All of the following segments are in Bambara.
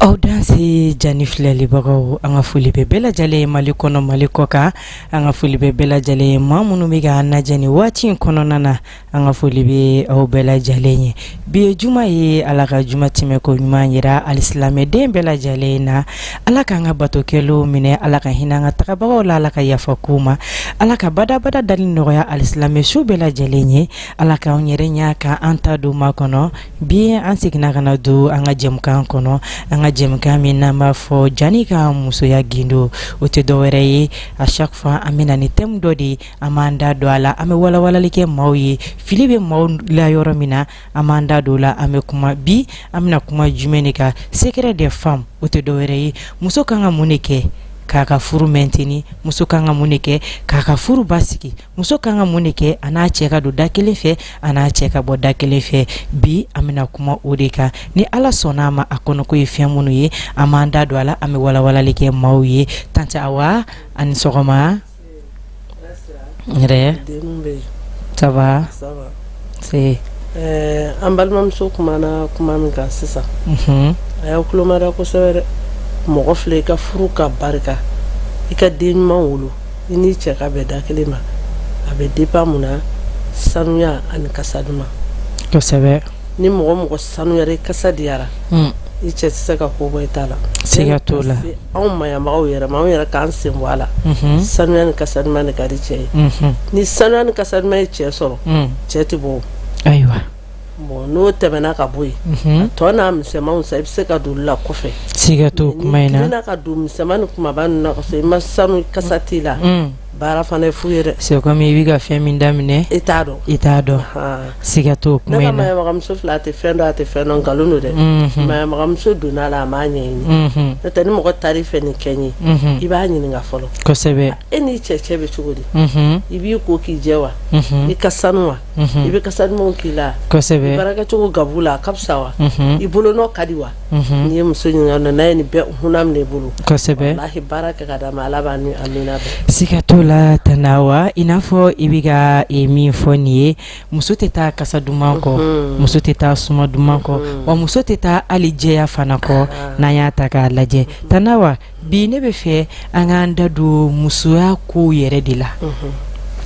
Aw danse Jani filɛlibagaw, an ka foli bɛ bɛɛ lajɛlen ye Mali kɔnɔ, Mali kɔ kan. An ka foli bɛ bɛɛ lajɛlen ye, maa minnu bɛ k'an lajɛ nin waati in kɔnɔna na, an ka foli bɛ aw bɛɛ lajɛlen ye. Bi ye juma ye, Ala ka juma tɛmɛ ko ɲuman yira alisilamɛden bɛɛ lajɛlen na. Ala k'an ka bato kɛlenw minɛ, Ala ka hinɛ an ka tagabagaw la, Ala ka yafa k'u ma, Ala ka badabada dali nɔgɔya alisilamɛ su bɛɛ lajɛlen ye. Ala k'an yɛrɛ ɲɛ ka an ta don ma kɔnɔ. Bi an seginna ka na don an ka jɛmukan kɔnɔ, an ka jɛmukan min n'an b'a fɔ Jani ka musoya gindo. O tɛ dɔwɛrɛ ye, à chaque fois an bɛ na ni thème dɔ de ye, an b'an da don a la, an bɛ walawalali kɛ maaw ye. Fili bɛ maaw la yɔrɔ min na, an b'an da don o la, an bɛ kuma. Bi an bɛna kuma jumɛn de kan? Secret des femmes. O tɛ dɔwɛrɛ ye, muso kan ka mun de kɛ k'a ka furu maintenir? Muso kan ka mun de kɛ k'a ka furu basigi? Muso kan ka mun de kɛ a n'a cɛ ka don da kelen fɛ, a n'a cɛ ka bɔ da kelen fɛ? Bi an bɛna kuma o de kan ni Ala sɔnna a ma. A kɔnɔko ye fɛn minnu ye, an b'an da don a la, an bɛ walawalali kɛ maaw ye. Tante Awa, a ni sɔgɔma yɛrɛ. Ça va? Se an balimamuso kumana kuma min kan sisan, a y'aw tulomada kosɛbɛ dɛ. Mɔgɔ filɛ, i ka furu ka barika, i ka den ɲuman wolo, i n'i cɛ ka bɛn da kelen ma, a bɛ dépend mun na? Sanuya ani kasa duman. Ni mɔgɔ mɔgɔ sanuyara, i kasa diyara, i cɛ tɛ se ka ko bɔ i ta la. Siga t'o la. Anw maɲabagaw yɛrɛ ma, anw yɛrɛ k'an sen bɔ a la. Sanuya ni kasa duman de ka di cɛ ye. Ni sanuya ni kasa duman ye cɛ sɔrɔ, cɛ tɛ bɔ. Ayiwa. Bon, n'o tɛmɛna ka bɔ yen, a tɔ n'a misɛnmanw sa, i bɛ se ka don olu la kɔfɛ. Siga t'o kuma in na. N'i ka don misɛnman ni kumaba ninnu na ka sɔrɔ i ma sanu, kasa t'i la, baara fana ye fu ye dɛ. C'est comme i bɛ ka fɛn min daminɛ, i t'a dɔn. I t'a dɔn, siga t'o kuma in na. Ne ka maɲabagamuso fila, a tɛ fɛn dɔn, a tɛ fɛn dɔn, nkalon don dɛ. Maɲabagamuso donna a la, a m'a ɲɛɲini. N'o tɛ, ni mɔgɔ taar'i fɛ nin kɛ n ye, i b'a ɲininka fɔlɔ. E n'i cɛ cɛ bɛ cogo di? I b'i ko k'i jɛ wa? I ka sanu wa? I bɛ kasa dumanw k'i la? I baarakɛcogo gabu la, a ka fisa wa? I bolonɔ ka di wa? N'i ye muso ɲininka, n'a ye nin bɛɛ hunna minɛ i bolo, walahi, baara kɛ ka d'a ma, Ala b'a ni a mina bɛn. Siga t'o la, Tante Awa. I n'a fɔ i bɛ ka min fɔ nin ye, muso tɛ taa kasa duman kɔ, muso tɛ taa suma duman kɔ, wa muso tɛ taa hali jɛya fana kɔ. N'an y'a ta k'a lajɛ, Tante Awa, bi ne bɛ fɛ an k'an da don musoya kow yɛrɛ de la.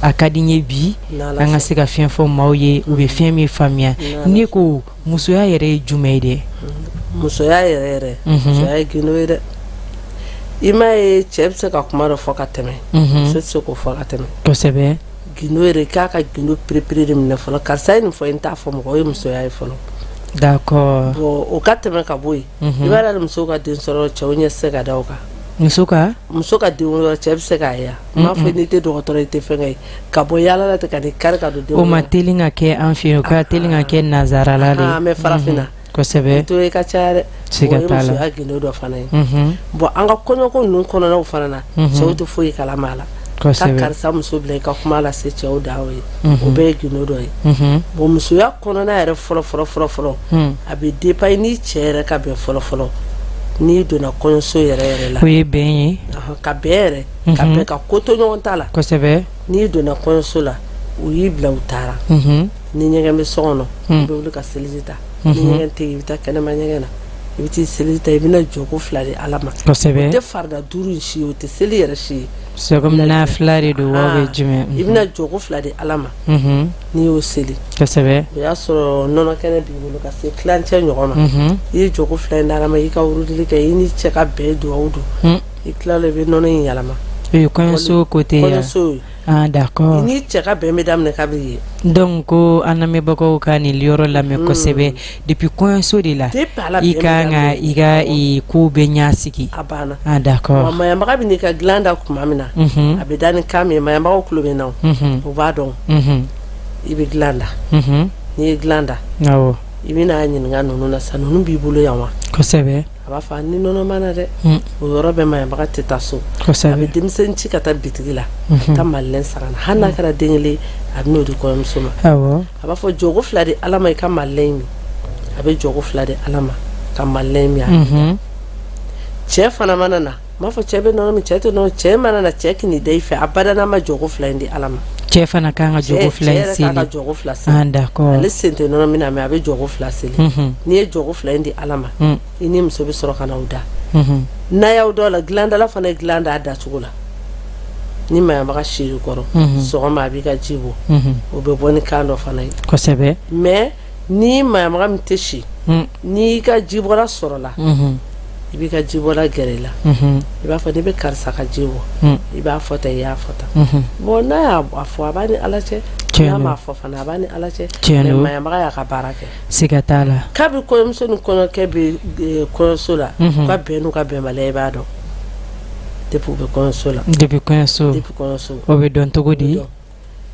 A ka di n ye bi an ka se ka fɛn fɔ maaw ye, u bɛ fɛn min faamuya. Ne ko musoya yɛrɛ ye jumɛn ye dɛ? Musoya yɛrɛ yɛrɛ, musoya ye gindo ye dɛ. I m'a ye, cɛ bɛ se ka kuma dɔ fɔ ka tɛmɛ, muso tɛ se k'o fɔ ka tɛmɛ. Gindo yɛrɛ, k'a ka gindo perepere de minɛ fɔlɔ. Karisa ye nin fɔ, n t'a fɔ mɔgɔ ye, musoya ye fɔlɔ. Bon, o ka tɛmɛ ka bɔ yen, i b'a dɔn, musow ka den sɔrɔ, cɛw ɲɛ tɛ se ka da o kan. Muso ka Muso ka den wolo, cɛ bɛ se k'a ye. N m'a fɔ n'i tɛ dɔgɔtɔrɔ, i tɛ fɛnkɛ ye, ka bɔ yaala la ten ka n'i kari ka don den. O ma teli ka kɛ an fɛ yen, o ka teli ka kɛ nanzara la de. Mais farafinna to ye ka caya dɛ. Siga O ye t'a la. Musoya gindo dɔ fana ye. Bon, an ka kɔɲɔko ninnu kɔnɔnaw fana na, cɛw tɛ foyi kalama a la. Ka karisa muso bila i ka kuma lase cɛw da, o ye, o bɛɛ ye gindo dɔ ye. Bon, musoya kɔnɔna yɛrɛ fɔlɔ fɔlɔ fɔlɔ fɔlɔ, a bɛ dépend i n'i cɛ yɛrɛ ka bɛn fɔlɔ fɔlɔ. N'i donna kɔɲɔso yɛrɛ yɛrɛ la, O ye bɛn ye. Ka bɛn yɛrɛ, ka bɛn, ka ko to ɲɔgɔn ta la. N'i donna kɔɲɔso la, u y'i bila, u taara, ni ɲɛgɛn bɛ so kɔnɔ, i bɛ wuli ka seliji ta. Ni ɲɛgɛn tɛ yen, i bɛ taa kɛnɛma ɲɛgɛn na, i bɛ t'i seliji ta, i bɛna jɔko fila di Ala ma. O tɛ farida duuru in si ye, o tɛ seli yɛrɛ si ye. C'est comme nafila de don wa bɛ jumɛn? I bɛna jɔko fila di Ala ma. N'i y'o seli, o y'a sɔrɔ nɔnɔ kɛnɛ b'i bolo ka se tilancɛ ɲɔgɔn ma. I ye jɔko fila in di Ala ma, i ka wurudili kɛ, i ni cɛ ka bɛn, dugawu don, i tilala, i bɛ nɔnɔ in yɛlɛma. O ye kɔɲɔso côté ye. Kɔɲɔso ye. Ah, d'accord. I ni cɛ ka bɛn bɛ daminɛ kabini yen. Donc ko an lamɛnbagaw ka nin yɔrɔ lamɛn kosɛbɛ. Depuis kɔɲɔso de la, Depuis a la i bɛn bɛ kan ka daminɛ. i ka kow bɛɛ ɲɛsigi. A banna. Ah, d'accord. Wa maɲanbaga bɛ n'i ka dilan da tuma min na, a bɛ da ni kan min ye, maɲanbagaw tulo bɛ na o, u b'a dɔn. I bɛ dilan da. N'i ye dilan da, i bɛna ɲininka ninnu na sa, ninnu b'i bolo yan wa? A b'a fɔ ni nɔnɔ ma na dɛ. O yɔrɔ bɛɛ, maɲanbaga tɛ taa so, a bɛ denmisɛnnin ci ka taa bitigi la ka taa malilɛ san ka na. Hali n'a kɛra den kelen, a bɛ n'o di kɔɲɔmuso ma. A b'a fɔ jɔko fila di Ala ma, i ka malilɛ in min. A bɛ jɔko fila di Ala ma ka malilɛ in min. Cɛ fana mana na, n b'a fɔ cɛ bɛ nɔnɔ min, cɛ tɛ nɔnɔ. Cɛ mana na, cɛ k'i da i fɛ abada n'a ma jɔko fila in di Ala ma. Cɛ fana kan ka jɔko fila in seli. Ka jɔko fila seli. Ah, d'accord. Ale sen tɛ nɔnɔ min na, mais a bɛ jɔko fila seli. N'i ye jɔko fila in di Ala ma, i ni muso bɛ sɔrɔ ka na aw da. N'a y'aw da o la, dilandala fana ye dilan da a dacogo la. Ni maɲanbaga sir'i kɔrɔ, sɔgɔma a b'i ka ji bɔ, o bɛ bɔ ni kan dɔ fana ye. Kosɛbɛ. Mais ni maɲanbaga min tɛ si, n'i ka jibɔla sɔrɔla, i b'i ka jibɔla gɛrɛ i la, i b'a fɔ ne bɛ karisa ka ji bɔ, i b'a fɔ tan, i y'a fɔ tan. Bon, n'a y'a fɔ, a b'a ni Ala cɛ, n'a m'a fɔ fana, a b'a ni Ala cɛ. Mais maɲanbaga y'a ka baara kɛ. Siga t'a la. Kabi kɔɲɔmuso ni kɔɲɔkɛ bɛ kɔɲɔso la, u ka bɛn n'u ka bɛnbaliya, i b'a dɔn depuis u bɛ kɔɲɔso la. Depuis kɔɲɔso. Depuis kɔɲɔso. O bɛ dɔn cogo di?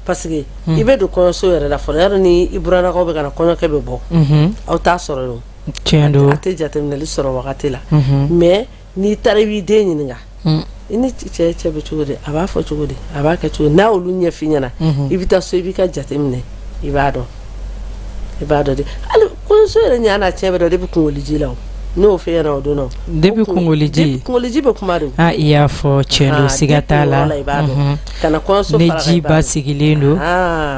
Parce que i bɛ don kɔɲɔso yɛrɛ la fɔlɔ, yɔrɔ ni i burannakaw bɛ ka na, kɔɲɔkɛ bɛ bɔ, aw t'a sɔrɔ yen. Tiɲɛ don. A tɛ jateminɛli sɔrɔ wagati la, mais n'i taara, i b'i den ɲininka: i ni cɛ bɛ cogo di? A b'a fɔ cogo di? A b'a kɛ cogo? N'a olu ɲɛf'i ɲɛna, i bɛ taa so, i b'i ka jateminɛ, i b'a dɔn, i b'a dɔn de. Hali kɔɲɔso yɛrɛ ɲa n'a tiɲɛ bɛ dɔn depuis kungoliji la. O ne y'o f'e ɲɛna o don na. Depuis kungoliji. Kungoliji bɛ kuma de. Ah, i y'a fɔ, tiɲɛ don, siga t'a la. I b'a dɔn ka na kɔɲɔso. Ni ji ba sigilen don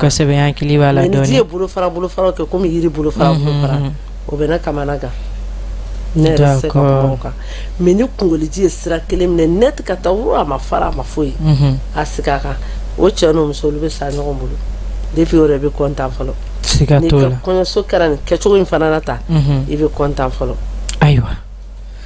kosɛbɛ, hakili b'a la dɔɔnin. Ni ji ye bolofara bolofaraw kɛ komi yiri bolofara bolofara, o bɛ ne kamana gan, ne yɛrɛ tɛ se ka kuma o kan. Mais ni kungoliji ye sira kelen minɛ net ka taa wuro, a ma fara, a ma foyi, a sigi a kan, o cɛ n'o muso, olu bɛ sa ɲɔgɔn bolo. Depuis o yɛrɛ bɛ content fɔlɔ. Siga t'o la. N'i ka kɔɲɔso kɛra nin kɛcogo in fana na tan, i bɛ content fɔlɔ. Ayiwa.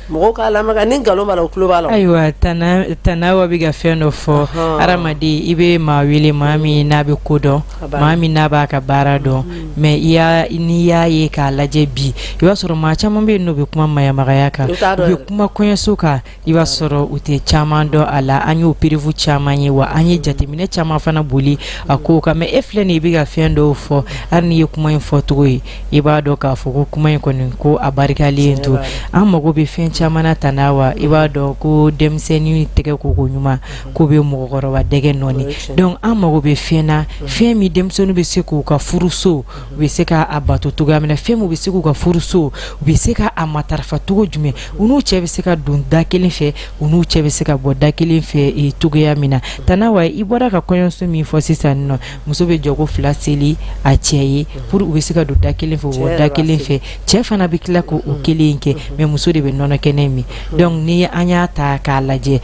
Mɔgɔw k'a lamɛn, ni nkalon b'a la, u tulo b'a la. Ayiwa, Tana Awa bɛ ka fɛn dɔ fɔ. Hadamaden, i bɛ maa wele, maa min n'a bɛ ko dɔn, maa min n'a b'a ka baara dɔn. Mais i y'a n'i y'a ye k'a lajɛ bi, i b'a sɔrɔ maa caman bɛ yen, n'u bɛ kuma maɲamagaya kan, u bɛ kuma kɔɲɔso kan, i b'a sɔrɔ u tɛ caman dɔn a la. An y'o preuve caman ye wa, an ye jateminɛ caman fana boli a ko kan. Mais e filɛ nin, i bɛ ka fɛn dɔw fɔ, hali n'i ye kuma in fɔcogo ye, i b'a dɔn k'a fɔ ko kuma in kɔni, ko a barikalen to. An mago bɛ fɛn caman na, Tana Awa. I b'a dɔn ko denmisɛnnin tɛgɛ ko ko ɲuman ko bɛ mɔgɔkɔrɔba dɛgɛ nɔɔni. Donc an mago bɛ fɛn na, fɛn min denmisɛnnin bɛ se k'u ka furuso, u bɛ se k'a bato cogoya min na, fɛn min bɛ se k'u ka furuso, u bɛ se k'a matarafa cogo jumɛn, u n'u cɛ bɛ se ka don da kelen fɛ, u n'u cɛ bɛ se ka bɔ da kelen fɛ cogoya min na. Tana Awa, i bɔra ka kɔɲɔso min fɔ sisan nɔ, muso bɛ jɔko fila seli a cɛ ye pour u bɛ se ka don da kelen fɛ, bɔ da kelen fɛ. Cɛ fana bɛ tila k'o kelen kɛ, mais muso de bɛ nɔnɔ kɛnɛ min. Donc ni an y'a ta k'a lajɛ,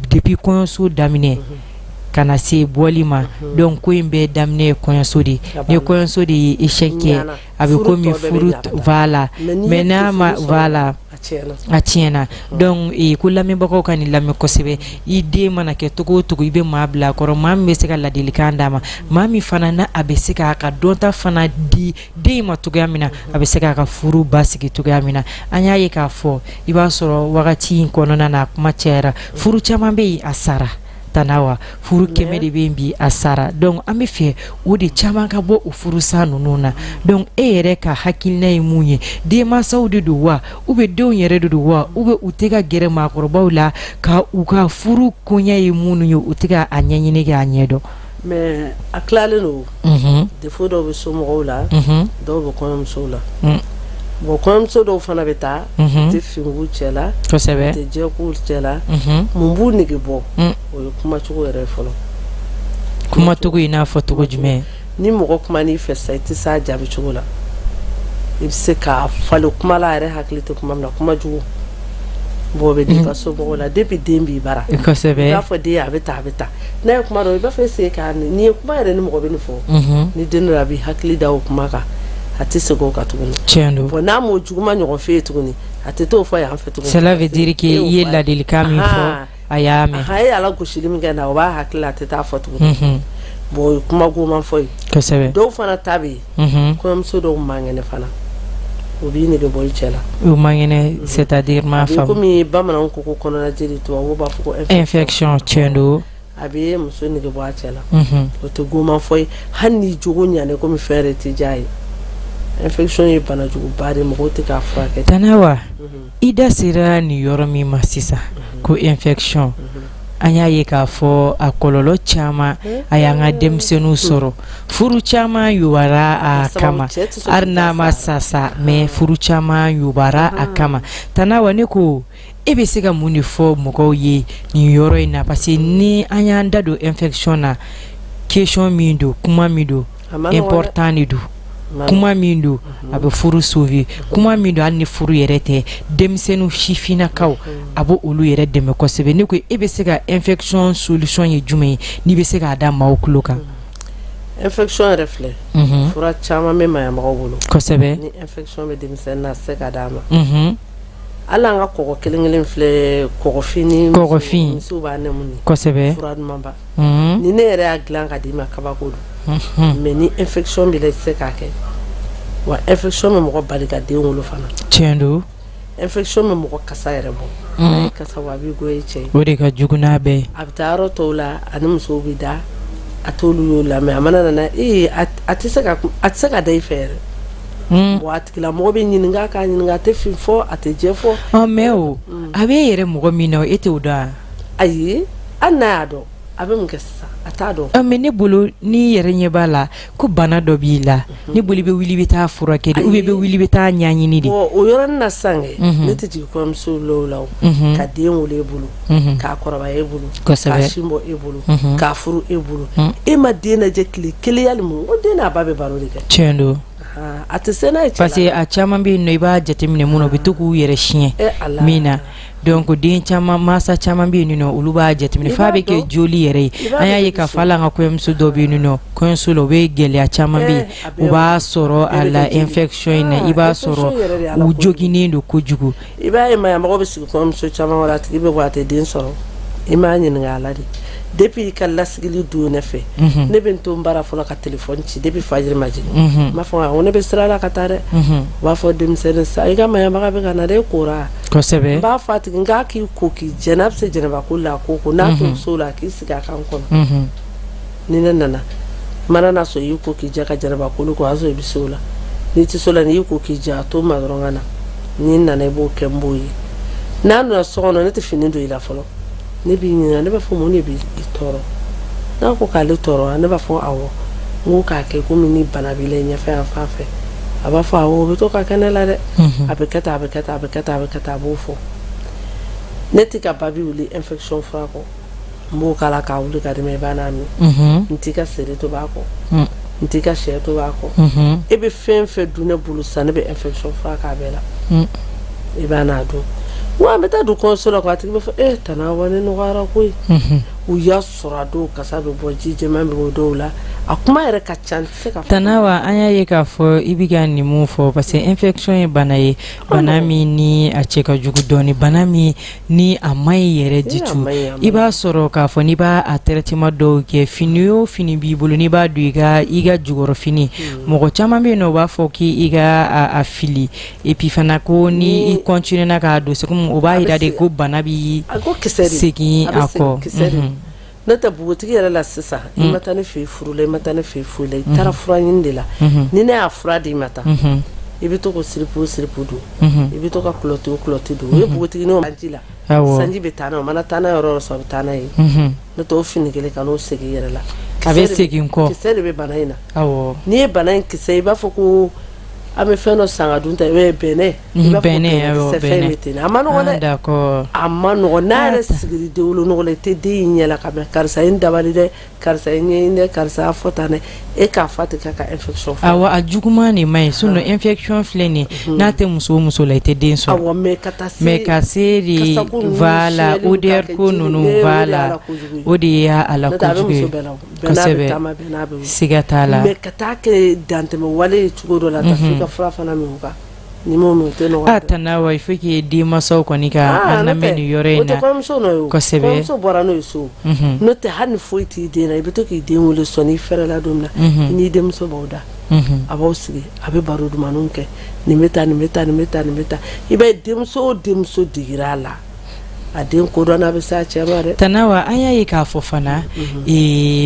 depuis kɔɲɔso daminɛ ka na se bɔli ma, donc ko in bɛɛ daminɛ ye kɔɲɔso de ye. Ni kɔɲɔso de ye échec kɛ, a bɛ komi furu, voilà. Mais n'a ma, voilà, a tiɲɛna. Donc ko lamɛnbagaw ka nin lamɛn kosɛbɛ. I den mana kɛ cogo o cogo, i bɛ maa bila a kɔrɔ, maa min bɛ se ka ladilikan d'a ma, maa min fana n'a a bɛ se k'a ka dɔnta fana di den ma cogoya min na, a bɛ se k'a ka furu basigi cogoya min na. An y'a ye k'a fɔ, i b'a sɔrɔ wagati in kɔnɔna na, a kuma cayara, furu caman bɛ yen, a sara. Tana Awa, furu 100 de bɛ yen bi, a sara. Donc an bɛ fɛ o de caman ka bɔ o furusa ninnu na. Donc e yɛrɛ ka hakilina ye mun ye? Denmansaw de don wa, ou bien denw yɛrɛ de don wa, ou bien u tɛ ka gɛrɛ maakɔrɔbaw la ka u ka furu koɲɛ ye minnu ye, u tɛ ka a ɲɛɲini k'a ɲɛdɔn? Mais a tilalen don. Défaut dɔw bɛ somɔgɔw la, dɔw bɛ kɔɲɔmusow la. Bon, kɔɲɔmuso dɔw fana bɛ taa, u tɛ fin k'u cɛ la, u tɛ jɛ k'u cɛ la. Mun b'u nege bɔ? O ye kumacogo yɛrɛ ye fɔlɔ. Kumacogo i n'a fɔ cogo jumɛn? Ni mɔgɔ kuma n'i fɛ sisan, i tɛ s'a jaabi cogo la, i bɛ se k'a falen kuma la, a yɛrɛ hakili tɛ kuma min na, kuma jugu. Bon, o bɛ den ka somɔgɔw la depuis den b'i bara. I b'a fɔ den a bɛ tan, a bɛ tan. N'a ye kuma dɔn, i b'a fɔ est-ce que nin ye kuma yɛrɛ, ni mɔgɔ bɛ nin fɔ ni den dɔ, a b'i hakili da o kuma kan, a tɛ segin o kan tuguni. Tiɲɛ don. Bon, n'a m'o juguman ɲɔgɔn f'e ye tuguni, a tɛ t'o fɔ yan fɛ tuguni. Cela veut dire que i ye ladilikan min fɔ, a y'a mɛn. A ye ala gosili min kɛ na, o b'a hakili la, a tɛ taa fɔ tuguni. Bon, o ye kuma goman fɔ ye. Dɔw fana ta bɛ yen, kɔɲɔmuso dɔw man kɛnɛ fana, o b'i nege bɔ i cɛ la. O man kɛnɛ, c'est à dire? M'a faamu. Komi bamananw ko ko kɔnɔnajeli, tubabuw b'a fɔ ko infection. Tiɲɛ don. A bɛ muso nege bɔ a cɛ la. O tɛ goman fɔ ye. Hali ni jogo ɲanen, komi fɛn yɛrɛ tɛ diya ye. Infection ye banajuguba de, mɔgɔw tɛ k'a furakɛ. Tana Awa, i da sera nin yɔrɔ min ma sisan ko infection, an y'a ye k'a fɔ a kɔlɔlɔ caman a y'an ka denmisɛnninw sɔrɔ. Furu caman yubara a kama, hali n'a ma sa sa, mais furu caman yubara a kama. Tana Awa, ne ko e bɛ se ka mun de fɔ mɔgɔw ye nin yɔrɔ in na? Parce que ni an y'an da don infection na, Question min don, kuma min don, important de don, kuma min don, a bɛ furu sauver, kuma min don, hali ni furu yɛrɛ tɛ, denmisɛnnin sifinnakaw, a bɛ olu yɛrɛ dɛmɛ kosɛbɛ. Ne ko e bɛ se ka infection solution ye jumɛn ye, n'i bɛ se k'a da maaw tulo kan? Infection yɛrɛ filɛ, fura caman bɛ maɲamɔgɔw bolo. Ni infection bɛ denmisɛnnin na, se ka d'a ma. Hali an ka kɔgɔ kelen kelen filɛ, kɔgɔfin ni kɔgɔfin misiw b'a nɛmu ni fura dumanba. Ni ne yɛrɛ y'a dilan ka d'i ma, kabako don. Mais ni infection b'i la, i tɛ se k'a kɛ. Wa infection bɛ mɔgɔ bali ka den wolo fana. Tiɲɛ don. Infection bɛ mɔgɔ kasa yɛrɛ bɔ. N'a ye kasa bɔ, a b'i goya i cɛ ye. O de ka jugu n'a bɛɛ ye. A bɛ taa yɔrɔ tɔw la, ani musow bɛ da, a t'olu y'o la, mais a mana nana ee, a tɛ se ka a tɛ se ka da i fɛ yɛrɛ. Bon, a tigilamɔgɔ bɛ ɲininka k'a ɲininka, a tɛ fin fɔ, a tɛ jɛ fɔ. Ɔ, mais o a bɛ e yɛrɛ mɔgɔ min na, e t'o dɔn wa? Ayi, hali n'a y'a dɔn, a bɛ mun kɛ sisan? A t'a dɔn. Mais ne bolo, n'i yɛrɛ ɲɛ b'a la ko bana dɔ b'i la, ne bolo, i bɛ wuli, i bɛ taa furakɛ de, ou bien i bɛ wuli, i bɛ taa ɲɛɲini de. Bon, o yɔrɔnin na sisan kɛ, ne tɛ jigin kɔɲɔmuso dɔw la o, ka den wolo e bolo, k'a kɔrɔbaya e bolo, k'a sin bɔ e bolo, k'a furu e bolo, e ma den lajɛ tile kelen. Yali mun ko den n'a ba bɛ baro de kɛ? Tiɲɛ don. A tɛ se n'a ye. Parce que a caman bɛ yen nɔ, i b'a jateminɛ mun na, u bɛ to k'u yɛrɛ siɲɛ min na. Donc den caman, mansa caman bɛ yen nɔ, olu b'a jateminɛ f'a bɛ kɛ joli yɛrɛ ye. An y'a ye k'a fɔ hali an ka kɔɲɔmuso dɔw bɛ yen nɔ, kɔɲɔso la, u bɛ gɛlɛya caman bɛ yen, u b'a sɔrɔ a la infection in na, i b'a sɔrɔ u joginnen don kojugu. I b'a ye, maɲamɔgɔ bɛ sigi kɔɲɔmuso caman kɔrɔ, a tigi bɛ bɔ, a tɛ den sɔrɔ. I m'a ɲininka a la de. Depuis i ka lasigili don ne fɛ, ne bɛ n to n bara fɔlɔ ka téléphone ci depuis fajiri ma jigin. N b'a fɔ ko ne bɛ sira la ka taa dɛ. U b'a fɔ denmisɛnnin sa, i ka maɲabaga bɛ ka na dɛ, e kora. N b'a fɔ a tigi n k'a k'i ko k'i jɛ, n'a bɛ se jɛnɛba ko la, ko n'a t'o so la, a k'i sigi a kan kɔnɔ. Ni ne nana, mana n'a sɔrɔ i y'i ko k'i jɛ ka jɛnɛba kolo ko, o y'a sɔrɔ i bɛ se o la. N'i tɛ se o la, n'i y'i ko k'i jɛ, a to n ma dɔrɔn ka na. N'i nana, i b'o kɛ, n b'o ye. N'a nana so kɔnɔ, ne tɛ fini don i la fɔlɔ. Ne b'i ɲininka, ne b'a fɔ mun de b'i tɔɔrɔ? N'a ko k'ale tɔɔrɔ, ne b'a fɔ awɔ, n ko k'a kɛ komi ni bana b'i la i ɲɛfɛ yan fan fɛ. A b'a fɔ awɔ, o bɛ to ka kɛ ne la dɛ, a bɛ kɛ tan, a bɛ kɛ tan, a bɛ kɛ tan, a bɛ kɛ tan, a b'o fɔ. Ne tɛ ka babi wuli infection fura kɔ, n b'o k'a la k'a wuli ka di ma, i b'a n'a min. N t'i ka seri to b'a kɔ, n t'i ka sɛ to b'a kɔ. E bɛ fɛn fɛn dun ne bolo sisan, ne bɛ infection fura k'a bɛɛ la, i b'a n'a dun. Wa an bɛ taa don kɔɲɔso la, a tigi b'a fɔ e tana wa, ne nɔgɔyara koyi. U y'a sɔrɔ a dɔw kasa bɛ bɔ, ji jɛman bɛ bɔ dɔw la, a kuma yɛrɛ ka ca, n tɛ se ka fɔ. Tana wa, an y'a ye k'a fɔ i bɛ ka nin mun fɔ, parce que infection ye bana ye, bana min ni a cɛ ka jugu dɔɔni, bana min ni a man ɲi yɛrɛ du tout. I b'a sɔrɔ k'a fɔ n'i b'a a traitement dɔw kɛ, fini o fini b'i bolo, n'i b'a don i ka jukɔrɔfini, mɔgɔ caman bɛ yen nɔ, u b'a fɔ k'i ka a fili. Et puis fana, ko ni i continuer na k'a don, c'est comme o b'a jira de ko bana b'i segin a kɔ. Ne tɛ npogotigi yɛrɛ la sisan, i ma taa ne fɛ furu la, i ma taa ne fɛ foyi la, i taara fura ɲini de la. Ni ne y'a fura d'i ma tan, i bɛ to ko slip o slip don, i bɛ to ka culotte o culotte don. O ye npogotigi ji la, sanji bɛ taa n'a, o mana taa n'a yɔrɔ sɔrɔ, a bɛ taa n'a ye. N'o tɛ, o fini kelen ka n'o segin i yɛrɛ la. A bɛ segin kɔ. Kisɛ de bɛ bana in na. N'i ye bana in kisɛ, i b'a fɔ ko an bɛ fɛn dɔ san ka dun ta, bɛnɛ. Bɛnɛ. Ten, a ma nɔgɔn dɛ, a ma nɔgɔn. N'a yɛrɛ sigiri den wolonugu la, i tɛ den in ɲɛ la ka mɛn, karisa ye n dabali dɛ, karisa ye ɲɛɲini dɛ, karisa y'a fɔ tan dɛ. E k'a fɔ a tɛ ka infection. Awɔ, a juguman de man ɲi. Sinon infection filɛ nin ye, n'a tɛ muso o muso la, i tɛ den sɔrɔ. Awɔ, mais ka taa se mais ka se de, voilà, odeur ko ninnu, voilà, o de y'a la kojugu ye kosɛbɛ, siga t'a la. Mais ka taa kɛ dantɛmɛ wale ye cogo dɔ la, ka f'i ka fura fana min o kan, ni m'o min, o tɛ nɔgɔya. Ah tana wa, il faut que denmansaw kɔni ka an lamɛn nin yɔrɔ in na. O tɛ kɔɲɔmuso nɔ ye o. Kosɛbɛ. Kɔɲɔmuso bɔra n'o ye so. N'o tɛ, hali ni foyi t'i den na, i bɛ to k'i den wele sɔnni i fɛrɛla don min na, i n'i denmuso b'aw da. A b'aw sigi, a bɛ baro dumanniw kɛ, nin bɛ taa, nin bɛ taa, nin bɛ taa, nin bɛ taa. I b'a ye, denmuso o denmuso digira a la, a den kodɔn n'a bɛ se a cɛ ma dɛ. Tana wa, an y'a ye k'a fɔ fana,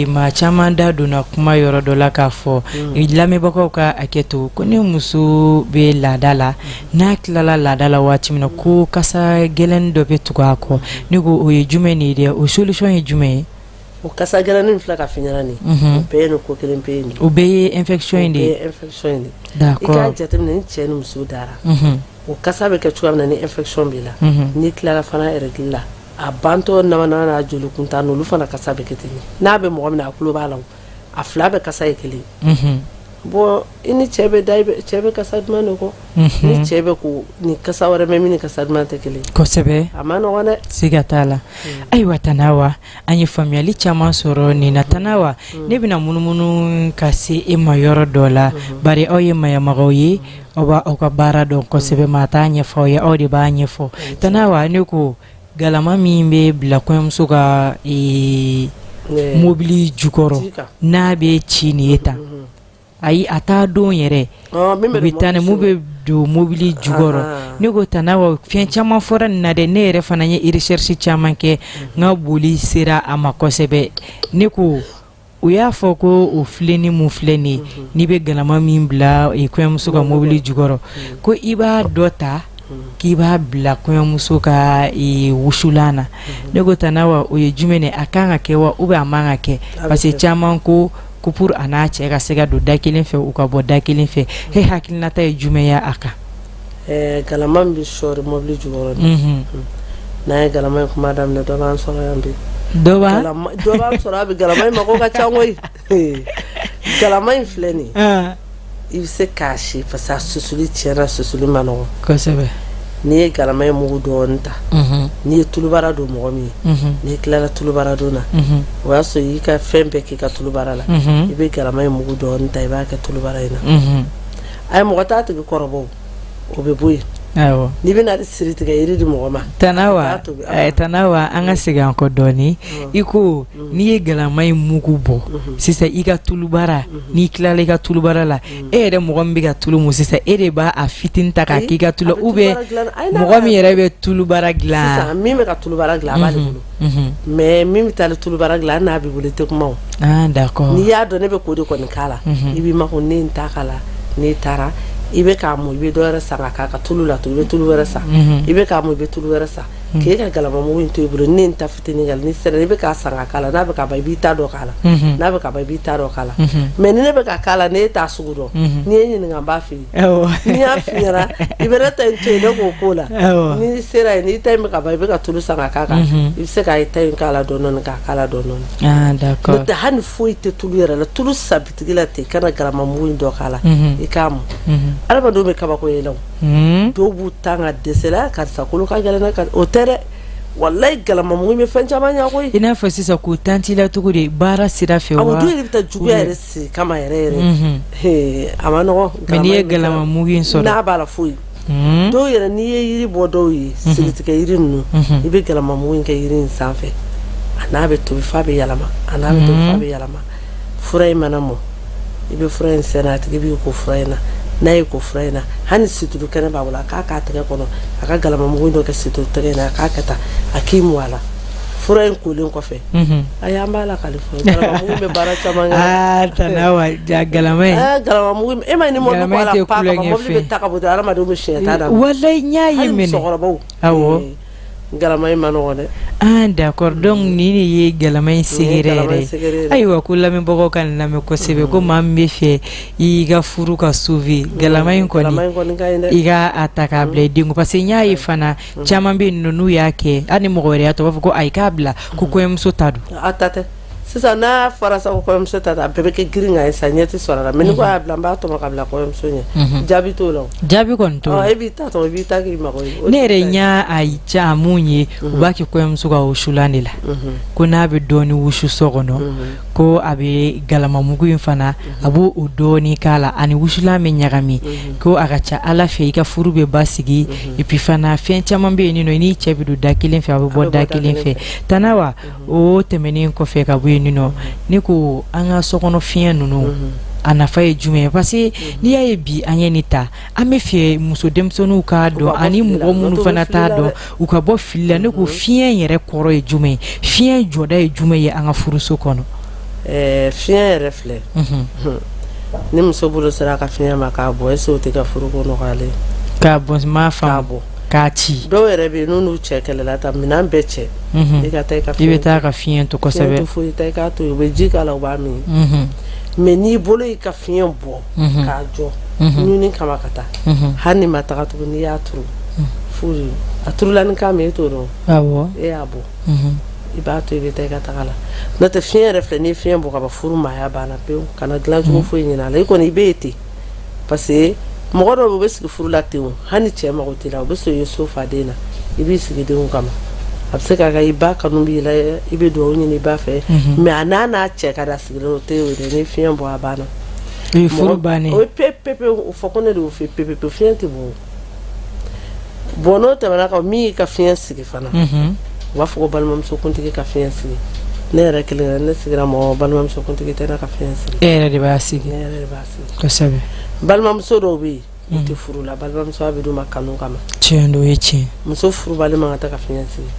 maa caman da donna kuma yɔrɔ dɔ la k'a fɔ lamɛnbagaw ka hakɛ to, ko ni muso bɛ laada la, n'a tilala laada la waati min na, ko kasa gɛlɛn dɔ bɛ tugu a kɔ. Ne ko o ye jumɛn de ye dɛ? O solution ye jumɛn ye? O kasa gɛlɛnnin filɛ ka f'i ɲɛna nin, o bɛɛ ye nin ko kelen pe in de. O bɛɛ ye infection in de ye. O bɛɛ ye infection in de. I k'a jateminɛ, ni cɛ ni muso dara, o kasa bɛ kɛ cogoya min na, ni infection b'i la, n'i tilala fana règle la, a bantɔ nama n'a joli kuntan, olu fana kasa bɛ kɛ ten. N'a bɛ mɔgɔ min na, a tulo b'a la. A fila bɛɛ kasa ye kelen. Bon, i ni cɛ bɛ da, cɛ bɛ kasa duman de kɔ. Ni cɛ bɛ ko ni kasa wɛrɛ mɛn min ni kasa duman tɛ kelen. Kosɛbɛ. A ma nɔgɔn dɛ. Siga t'a la. Ayiwa Tante Awa, an ye faamuyali caman sɔrɔ nin na. Tante Awa, ne bɛna munumunu ka se e ma yɔrɔ dɔ la, bari aw ye maɲamagaw ye, aw b'aw ka baara dɔn kosɛbɛ. Maa t'a ɲɛfɔ aw ye, aw de b'a ɲɛfɔ. Tante Awa, ne ko galama min bɛ bila kɔɲɔmuso ka mobili jukɔrɔ n'a bɛ ci nin ye tan, ayi, a t'a don yɛrɛ, u bɛ taa ni mun bɛ don mobili jukɔrɔ. Ne ko Tante Awa, fɛn caman fɔra nin na dɛ. Ne yɛrɛ fana ye recherche caman kɛ, n ka boli sera a ma kosɛbɛ. Ne ko u y'a fɔ ko o filennin mun filɛ nin ye, n'i bɛ galama min bila kɔɲɔmuso ka mobili jukɔrɔ, ko i b'a dɔ ta k'i b'a bila kɔɲɔmuso ka wusulan na. Ne ko Tante Awa, o ye jumɛn ye? A kan ka kɛ wa ou bien a man ka kɛ? Parce que caman ko ko pour a n'a cɛ ka se ka don da kelen fɛ, u ka bɔ da kelen fɛ. E hakilinata ye jumɛn ye a kan? Galama min bɛ sɔɔri mobili jukɔrɔ, n'an ye galama in kuma daminɛ, dɔ b'an sɔrɔ yan bi. Dɔ b'an sɔrɔ a bɛ galama in mako ka ca koyi. Galama in filɛ nin, i bɛ se k'a si parce que a susuli tiɲɛna, susuli man nɔgɔn. Kosɛbɛ. N'i ye galama in mugu dɔɔnin ta, n'i ye tulubara don mɔgɔ min ye, n'i tilala tulubara don na, o y'a sɔrɔ i y'i ka fɛn bɛɛ k'i ka tulubara la, i bɛ galama in mugu dɔɔnin ta, i b'a kɛ tulubara in na. A ye mɔgɔ t'a tigi kɔrɔbɔ, o bɛ bɔ yen. N'i bɛna siri tigɛ yiri di mɔgɔ ma. Tante Awa, an ka segin an kɔ dɔɔnin. I ko n'i ye galama in mugu bɔ sisan i ka tulubara, n'i tilala i ka tulubara la, e yɛrɛ mɔgɔ min bɛ ka tulu mu sisan, e de b'a a fitinin ta k'a k'i ka tulu, ou bien mɔgɔ min yɛrɛ bɛ tulubara dilan? Sisan min bɛ ka tulubara dilan, a b'ale bolo, mais min bɛ taa tulubara dilan, n'a b'i bolo, i tɛ kuma o. Ah, d'accord. N'i y'a dɔn ne bɛ k'o de kɔni k'a la, i b'i makun ne n ta k'a la. N'i taara, i bɛ k'a mɔ, i bɛ dɔ wɛrɛ san ka k'a ka tulu la, to i bɛ tulu wɛrɛ san, i bɛ k'a mɔ, i bɛ tulu wɛrɛ san, k'e ka galamamugu in to i bolo. Ne n ta fitinin k'a la, n'i sera, i bɛ k'a san ka k'a la. N'a bɛ ka ban, i b'i ta dɔ k'a la. N'a bɛ ka ban, i b'i ta dɔ k'a la. Mais ni ne bɛ ka k'a la, n'e t'a sugu dɔn, n'i ye ɲininka, n b'a f'i ye. N'i y'a f'i ɲɛna, i bɛ ne ta in to yen, ne k'o k'o la. N'i sera yen, n'i ta in bɛ ka ban, i bɛ ka tulu san ka k'a kan, i bɛ se k'a ta in k'a la dɔɔnin dɔɔnin, k'a k'a la dɔɔnin dɔɔnin. Ah, d'accord. N'o tɛ, hali foyi tɛ tulu yɛrɛ la, tulu san bitigi la ten, i kana galamamugu in dɔ k'a la, i k'a mɔ. Adamadenw bɛ kabako ye la o. Dɔw b'u tan ka dɛsɛ la, karisa kolo ka gɛlɛn dɛ, o tɛ dɛ, walayi, galamamugu in bɛ fɛn caman ɲɛ koyi. I n'a fɔ sisan k'u tanti la cogo di, baara sira fɛ wa? Awɔ, dɔw yɛrɛ bɛ taa juguya yɛrɛ siri kama yɛrɛ yɛrɛ. A ma nɔgɔn. Mais n'i ye galamamugu in sɔrɔ, n'a b'a la foyi. Dɔw yɛrɛ, n'i ye yiri bɔ dɔw ye, siritigɛ yiri ninnu, i bɛ galamamugu in kɛ yiri in sanfɛ, a n'a bɛ tobi f'a bɛ yɛlɛma, a n'a bɛ tobi f'a bɛ yɛlɛma. Fura in mana mɔ, i bɛ fura in sɛnɛ, a tigi b'i ko fura in na. N'a y'i ko fura in na, hali situlu kɛnɛ b'a bolo, a k'a k'a tɛgɛ kɔnɔ, a ka galamamugu dɔ kɛ situlu tɛgɛ in na, a k'a kɛ tan, a k'i mu a la. Fura in kolen kɔfɛ, ayi, an b'a la k'ale fɔ, galamamugu bɛ baara caman kɛ. Aa, Tante Awa, ja galama in. Aa, galamamugu, e ma ni mobili bɔ a la, pa ka mobili bɛ ta ka bɔ dɔrɔn, hadamadenw bɛ siɲɛ ta daminɛ. Walayi, n y'a ye. Hali musokɔrɔbaw. Awɔ. Galama in ma nɔgɔn dɛ. Ah, d'accord. Donc nin de ye galama in secret yɛrɛ ye. Ayiwa, ko lamɛnbagaw ka nin lamɛn kosɛbɛ, ko maa min bɛ fɛ i ka furu ka sauver, galama in kɔni, i ka a ta k'a bila i den kun, parce que n y'a ye fana, caman bɛ yen nɔ, n'u y'a kɛ, hali ni mɔgɔ wɛrɛ y'a ta, u b'a fɔ ko ayi, k'a bila, ko kɔɲɔmuso ta don. A ta tɛ. Sisan n'a fɔra sa ko kɔɲɔmuso ta, a bɛɛ bɛ kɛ girin kan ye sa, ɲɛ tɛ sɔrɔ a la. Mais ni ko y'a bila, n b'a tɔmɔ ka bila kɔɲɔmuso ɲɛ, jaabi t'o la o. Jaabi kɔni t'o la. E b'i ta tɔmɔ, i b'i ta k'i mago ye. Ne yɛrɛ ɲa a mun ye, u b'a kɛ kɔɲɔmuso ka wusulan de la, ko n'a bɛ dɔɔni wusu so kɔnɔ, ko a bɛ galamamugu in fana, a b'o o dɔɔni k'a la, ani wusulan bɛ ɲagami, ko a ka ca Ala fɛ, i ka furu bɛ basigi. Et puis fana, fɛn caman bɛ yen nɔ, i n'i cɛ bɛ don da kelen fɛ, a bɛ bɔ da kelen fɛ. Tante Awa, o tɛmɛnen kɔfɛ ka bɔ yen nɔ, ne ko an ka sokɔnɔ fiɲɛ ninnu, a nafa ye jumɛn ye? Parce que n'i y'a ye bi an ye nin ta, an bɛ fɛ muso denmisɛnninw k'a dɔn, ani mɔgɔ minnu fana t'a dɔn, u ka bɔ fili la. Ne ko fiɲɛ yɛrɛ kɔrɔ ye jumɛn ye? Fiɲɛ jɔda ye jumɛn ye an ka furuso kɔnɔ? Fiɲɛ yɛrɛ filɛ, ni muso bolo sera a ka fiɲɛ ma k'a bɔ, est-ce que o tɛ ka furuko nɔgɔyalen? K'a bɔ, m'a faamu. K'a ci. Dɔw yɛrɛ bɛ yen, n'u n'u cɛ kɛlɛla ta, minɛn bɛɛ cɛ, i ka taa i ka i bɛ taa ka fiɲɛ to. Kosɛbɛ. Fiɲɛ foyi ta, i k'a to yen, u bɛ ji k'a la, u b'a min. Mais n'i bolo y'i ka fiɲɛ bɔ k'a jɔ ɲuni kama ka taa, hali ni ma taga tugun, n'i y'a turu, furu a turula ni kan min, e t'o dɔn. E y'a bɔ. I b'a to i bɛ taa i ka taga la. N'o tɛ, fiɲɛ yɛrɛ filɛ, n'i ye fiɲɛ bɔ ka ban, furu maaya banna pewu. Kana dilancogo foyi ɲini a la, i kɔni i bɛ yen ten, parce que mɔgɔ dɔw bɛ sigi furu la ten o, hali ni cɛ mago t'i la, u bɛ sɔn i ye so fa den na, i b'i sigi denw kama. A bɛ se ka kɛ i ba kanu b'i la, i bɛ dugawu ɲini i ba fɛ, mais a n'a cɛ ka da sigilen o tɛ o dɛ. Ni fiɲɛ bɔ, a banna. O ye furu bannen. O ye pe pe pe. O fɔ ko ne de y'o fɛ pe pe pe, fiɲɛ tɛ bɔ. Bon, n'o tɛmɛna kan, min y'i ka fiɲɛ sigi fana, u b'a fɔ ko balimamusokuntigi ka fiɲɛ sigi. Ne yɛrɛ kelen, ne sigira mɔgɔ balimamusokuntigi tɛ ne ka fiɲɛ sigi. E yɛrɛ de b'a sigi. Ne yɛrɛ de b'a sigi. Kosɛbɛ. Balimamuso dɔw bɛ yen, u tɛ furu la, balimamuso bɛ d'u ma kanu kama. Tiɲɛ don, o ye tiɲɛ. Muso furubali man kan tɛ ka fiɲɛ sigi.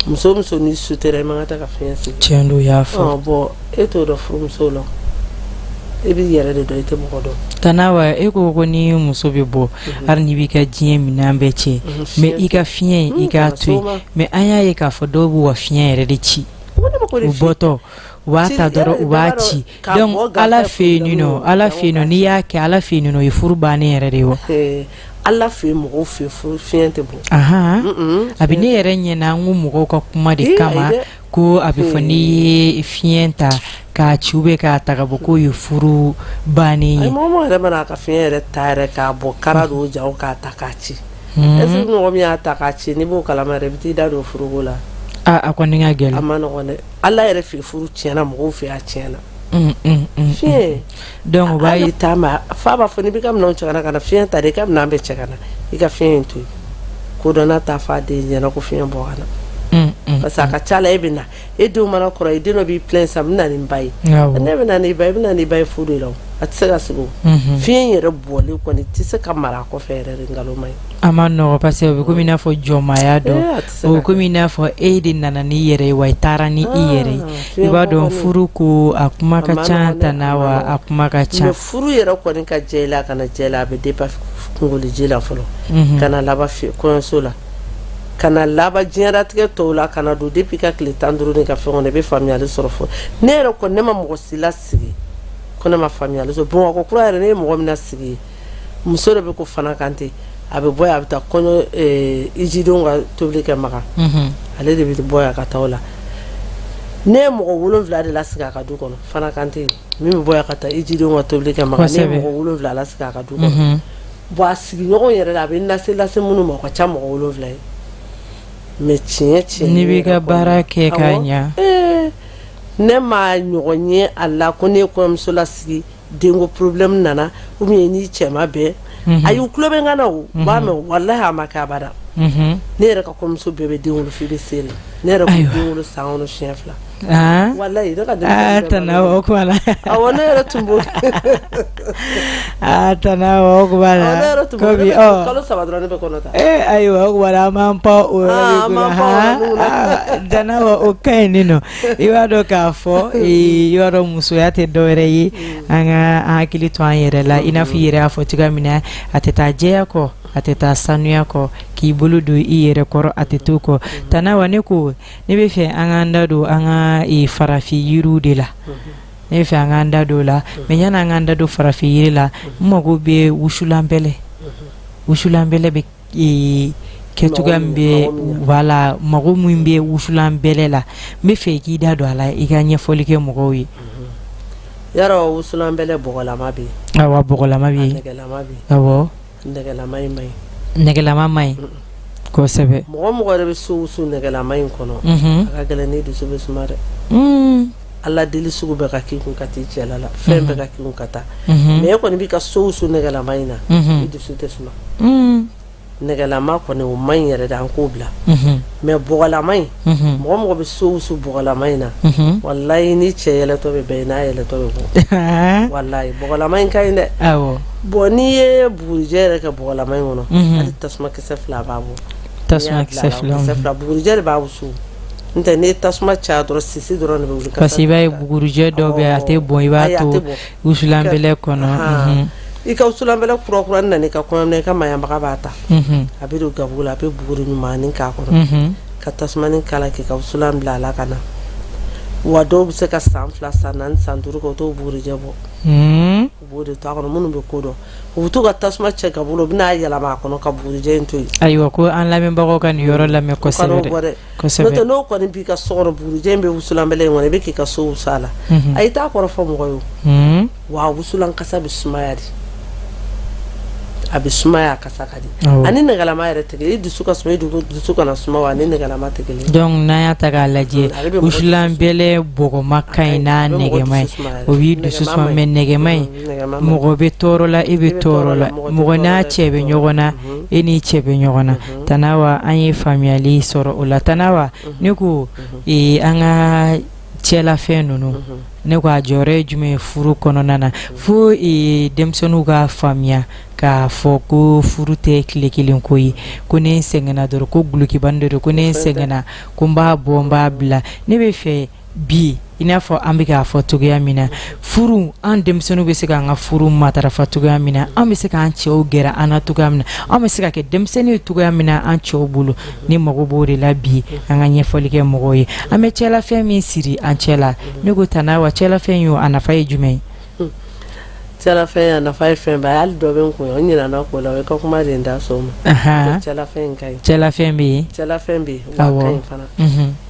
Muso muso ni sutera, i man kan tɛ ka fiɲɛ sigi. Tiɲɛ don, o y'a fɔ. Bon, e t'o dɔn furumusow la, e b'i yɛrɛ de dɔn, i tɛ mɔgɔ dɔn. Tana wa, e ko ko ni muso bɛ bɔ, hali n'i b'i ka diɲɛ minɛn bɛɛ cɛ, mais i ka fiɲɛ, i k'a to yen. Mais an y'a ye k'a fɔ dɔw b'u ka fiɲɛ yɛrɛ de ci. U bɔtɔ, u b'a ta dɔrɔn, u b'a ci. Donc Ala fɛ yen nɔ, Ala fɛ yen nɔ, n'i y'a kɛ Ala fɛ yen nɔ, o ye furu bannen yɛrɛ de ye wa? Ala fɛ yen, mɔgɔw fɛ, furu fiɲɛ tɛ bɔ. A bɛ ne yɛrɛ ɲɛna, an ko mɔgɔw ka kuma de kama ko a bɛ fɔ n'i ye fiɲɛ ta k'a ci ou bien k'a ta ka bɔ, k'o ye furu bannen ye. Mɔgɔ mɔgɔ yɛrɛ mana a ka fiɲɛ yɛrɛ ta yɛrɛ k'a bɔ, kara don jago k'a ta k'a ci, est-ce que mɔgɔ min y'a ta k'a ci, n'i b'o kalama yɛrɛ, i bɛ t'i da don furuko la? A kɔni ka gɛlɛn. A ma nɔgɔn dɛ. Ala yɛrɛ fɛ, furu tiɲɛna, mɔgɔw fɛ, a tiɲɛna. Fiɲɛ. Donc o b'a ye taama fa b'a fɔ n'i b'i ka minɛnw cɛ ka na, ka na fiɲɛ ta de, i ka minɛn bɛɛ cɛ ka na, i ka fiɲɛ in to yen. Kodɔnna t'a fɔ a den ɲɛna ko fiɲɛ bɔ ka na, parce que a ka ca la, e bɛ na, e denw mana kɔrɔ, i den dɔ b'i plaint sisan, n bɛ na ni n ba ye, ne bɛ na ni ba ye, i bɛ na ni ba ye furu de la, a tɛ se ka sigi. O fiɲɛ yɛrɛ bɔlen kɔni tɛ se ka mara a kɔfɛ yɛrɛ de, nkalon ma ɲi. A ma nɔgɔ, parce que o bɛ komi i n'a fɔ jɔnmaya dɔ, o bɛ komi i n'a fɔ e de nana n'i yɛrɛ ye wa i taara ni i yɛrɛ ye. I b'a dɔn, furu ko a kuma ka ca, Tana wa, a kuma ka ca. Furu yɛrɛ kɔni ka jɛ i la, ka na jɛ i la, a bɛ dépend kunkoliji la fɔlɔ, ka na laban kɔɲɔso la, ka na laban diɲɛlatigɛ tɔw la, ka na don depuis ka tile 15 ni ka fɛn kɔnɔ, i bɛ faamuyali sɔrɔ fɔ. Ne yɛrɛ kɔni, ne ma mɔgɔ si lasigi ko ne ma faamuyali sɔrɔ. Bamakɔ kura yɛrɛ, ne ye mɔgɔ min lasigi, muso dɔ bɛ ko Fana Kante, a bɛ bɔ yan, a bɛ taa kɔɲɔ ijidenw ka tobili kɛ Makan, ale de bɛ bɔ yan ka taa o la. Ne ye mɔgɔ 7 de lasigi a ka du kɔnɔ. Fana Kante min bɛ bɔ yan ka taa ijidenw ka tobili kɛ Makan, ne ye mɔgɔ 7 lasigi a ka du kɔnɔ. Bon, a sigiɲɔgɔn yɛrɛ la, a bɛ lase lase minnu ma, o ka ca mɔgɔ 7 ye. Mais tiɲɛ tiɲɛ, n'i b'i ka baara kɛ ka ɲɛ. Ne ma ɲɔgɔn ye a la ko ne ye kɔɲɔmuso lasigi, denko problème nana ou bien n'i cɛ ma bɛn. Ayi, u tulo bɛ n kan na, o b'a mɛn. Walahi, a ma kɛ abada. Ne yɛrɛ ka kɔɲɔmuso bɛɛ bɛ den wolo f'i bɛ se la. Ne yɛrɛ bɛ den wolo san kɔnɔ siɲɛ 2. Walahi, ne ka denmisɛnnin. Tana, o kuma la. Awɔ, ne yɛrɛ tun b'o. Aa, Tana, o kuma la. Ne yɛrɛ tun b'o. Kalo 3 dɔrɔn ne bɛ kɔnɔ ta. Ee, ayiwa, o kuma la, an b'an pan o yɔrɔ de kunna. Tana, o ka ɲi nin nɔ. I b'a dɔn k'a fɔ, i b'a dɔn, musoya tɛ dɔwɛrɛ ye, an ka an hakili to an yɛrɛ la. I n'a fɔ i yɛrɛ y'a fɔ cogoya min na, a tɛ taa jɛya kɔ, a tɛ taa sanuya kɔ, k'i bolo don i yɛrɛ kɔrɔ, a tɛ t'o kɔ. Tana wa, ne ko ne bɛ fɛ an k'an da don an ka farafin yiriw de la. Ne bɛ fɛ an k'an da don o la, mais yanni an k'an da don farafin yiri la, n mago bɛ wusulanbɛlɛ. Wusulanbɛlɛ bɛ kɛ cogoya min bɛ, voilà, mago min bɛ wusulanbɛlɛ la, n bɛ fɛ i k'i da don a la, i ka ɲɛfɔli kɛ mɔgɔw ye. Yarɔ, wusulanbɛlɛ bɔgɔlama bɛ yen. Awɔ, bɔgɔlama bɛ yen. Nɛgɛlama bɛ yen. Awɔ. Nɛgɛlama in man ɲi. Nɛgɛlama man ɲi kosɛbɛ. Mɔgɔ mɔgɔ yɛrɛ bɛ so wusu nɛgɛlama in kɔnɔ, a ka gɛlɛn n'i dusu bɛ suma dɛ. Ala deli sugu bɛɛ ka k'i kun ka t'i cɛla la, fɛn bɛɛ ka k'i kun ka taa, mais e kɔni b'i ka so wusu nɛgɛlama in na, i dusu tɛ suma. Nɛgɛlama kɔni, o man ɲi yɛrɛ de, an k'o bila. Mais bɔgɔlama in, mɔgɔ mɔgɔ bɛ so wusu bɔgɔlama in na, walayi, ni cɛ yɛlɛtɔ bɛ bɛn, n'a yɛlɛtɔ bɛ bɔ, walayi, bɔgɔlama in ka ɲi dɛ. Bon, n'i ye bugurijɛ yɛrɛ kɛ bɔgɔlama in kɔnɔ, hali tasuma kisɛ 2 b'a bɔ. Tasuma kisɛ 2. Kisɛ 2, bugurijɛ de b'a wusu. N tɛ n'i ye tasuma caya dɔrɔn, sisi dɔrɔn de bɛ wuli. Parce que i b'a ye bugurijɛ dɔw bɛ, a tɛ bɔn, i b'a to wusulanbɛlɛ kɔnɔ. I ka wusulanbɛlɛ kura kura nana i ka kɔɲɔ, i ka maɲanbaga b'a ta, a bɛ don gabugu la, a bɛ buguri ɲumannin k'a kɔnɔ, ka tasuma k'a la, k'i ka wusulan bila a la ka na. Wa dɔw bɛ se ka san 2, san 4, san 5 kɛ, u t'o bugurijɛ bɔ. U b'o de to a kɔnɔ. Minnu bɛ ko dɔn, u bɛ to ka tasuma cɛ gabugu la, u bɛna yɛlɛma a kɔnɔ ka bugurijɛ in to yen. Ayiwa, ko an lamɛnbagaw ka nin yɔrɔ lamɛn kosɛbɛ dɛ. N'o tɛ n'o kɔni b'i ka so kɔnɔ, bugurijɛ in bɛ wusulanbɛlɛ in kɔnɔ, i bɛ k'i ka so wusu a la. A i t'a kɔrɔ fɔ mɔgɔ ye o. Wa wusulan kasa bɛ sumaya de, a bɛ sumaya, a kasa ka di. Ani nɛgɛlama yɛrɛ tɛ kelen. I dusu ka suma, i dusu kana suma, wa ani nɛgɛlama tɛ kelen. Donc n'an y'a ta k'a lajɛ, wusulan bɛlɛ bɔgɔma ka ɲi n'a nɛgɛma ye. O b'i dusu suma, mais nɛgɛma in, mɔgɔ bɛ tɔɔrɔ la, e bɛ tɔɔrɔ la, mɔgɔ n'a cɛ bɛ ɲɔgɔn na, e n'i cɛ bɛ ɲɔgɔn na. Tanawa, an ye faamuyali sɔrɔ o la. Tanawa, ne ko an ka cɛlafɛn ninnu, ne ko a jɔyɔrɔ ye jumɛn ye furu kɔnɔna na, fo denmisɛnninw ka faamuya k'a fɔ ko furu tɛ tile kelen ko ye, ko ne n sɛgɛnna dɔrɔn, ko dulokibanin de don, ko ne n sɛgɛnna, ko n b'a bɔ, n b'a bila. Ne bɛ fɛ bi, i n'a fɔ an bɛ k'a fɔ cogoya min na, furu, an denmisɛnninw bɛ se k'an ka furu matarafa cogoya min na, an bɛ se k'an cɛw gɛrɛ an na cogoya min na, an bɛ se ka kɛ denmisɛnnin ye cogoya min na an cɛw bolo. Ne mago b'o de la bi, an ka ɲɛfɔli kɛ mɔgɔw ye. An bɛ cɛlafɛn min siri an cɛ la, ne ko Tanawa, cɛlafɛn ye, a nafa ye jumɛn ye? Cɛlafɛn a nafa ye fɛn ba ye. Hali dɔ bɛ n kun, o ɲinɛna ko la, o ye ka kuma de da so ma. Cɛlafɛn in ka ɲi. Cɛlafɛn bɛ yen. Cɛlafɛn bɛ yen, wa a ka ɲi fana.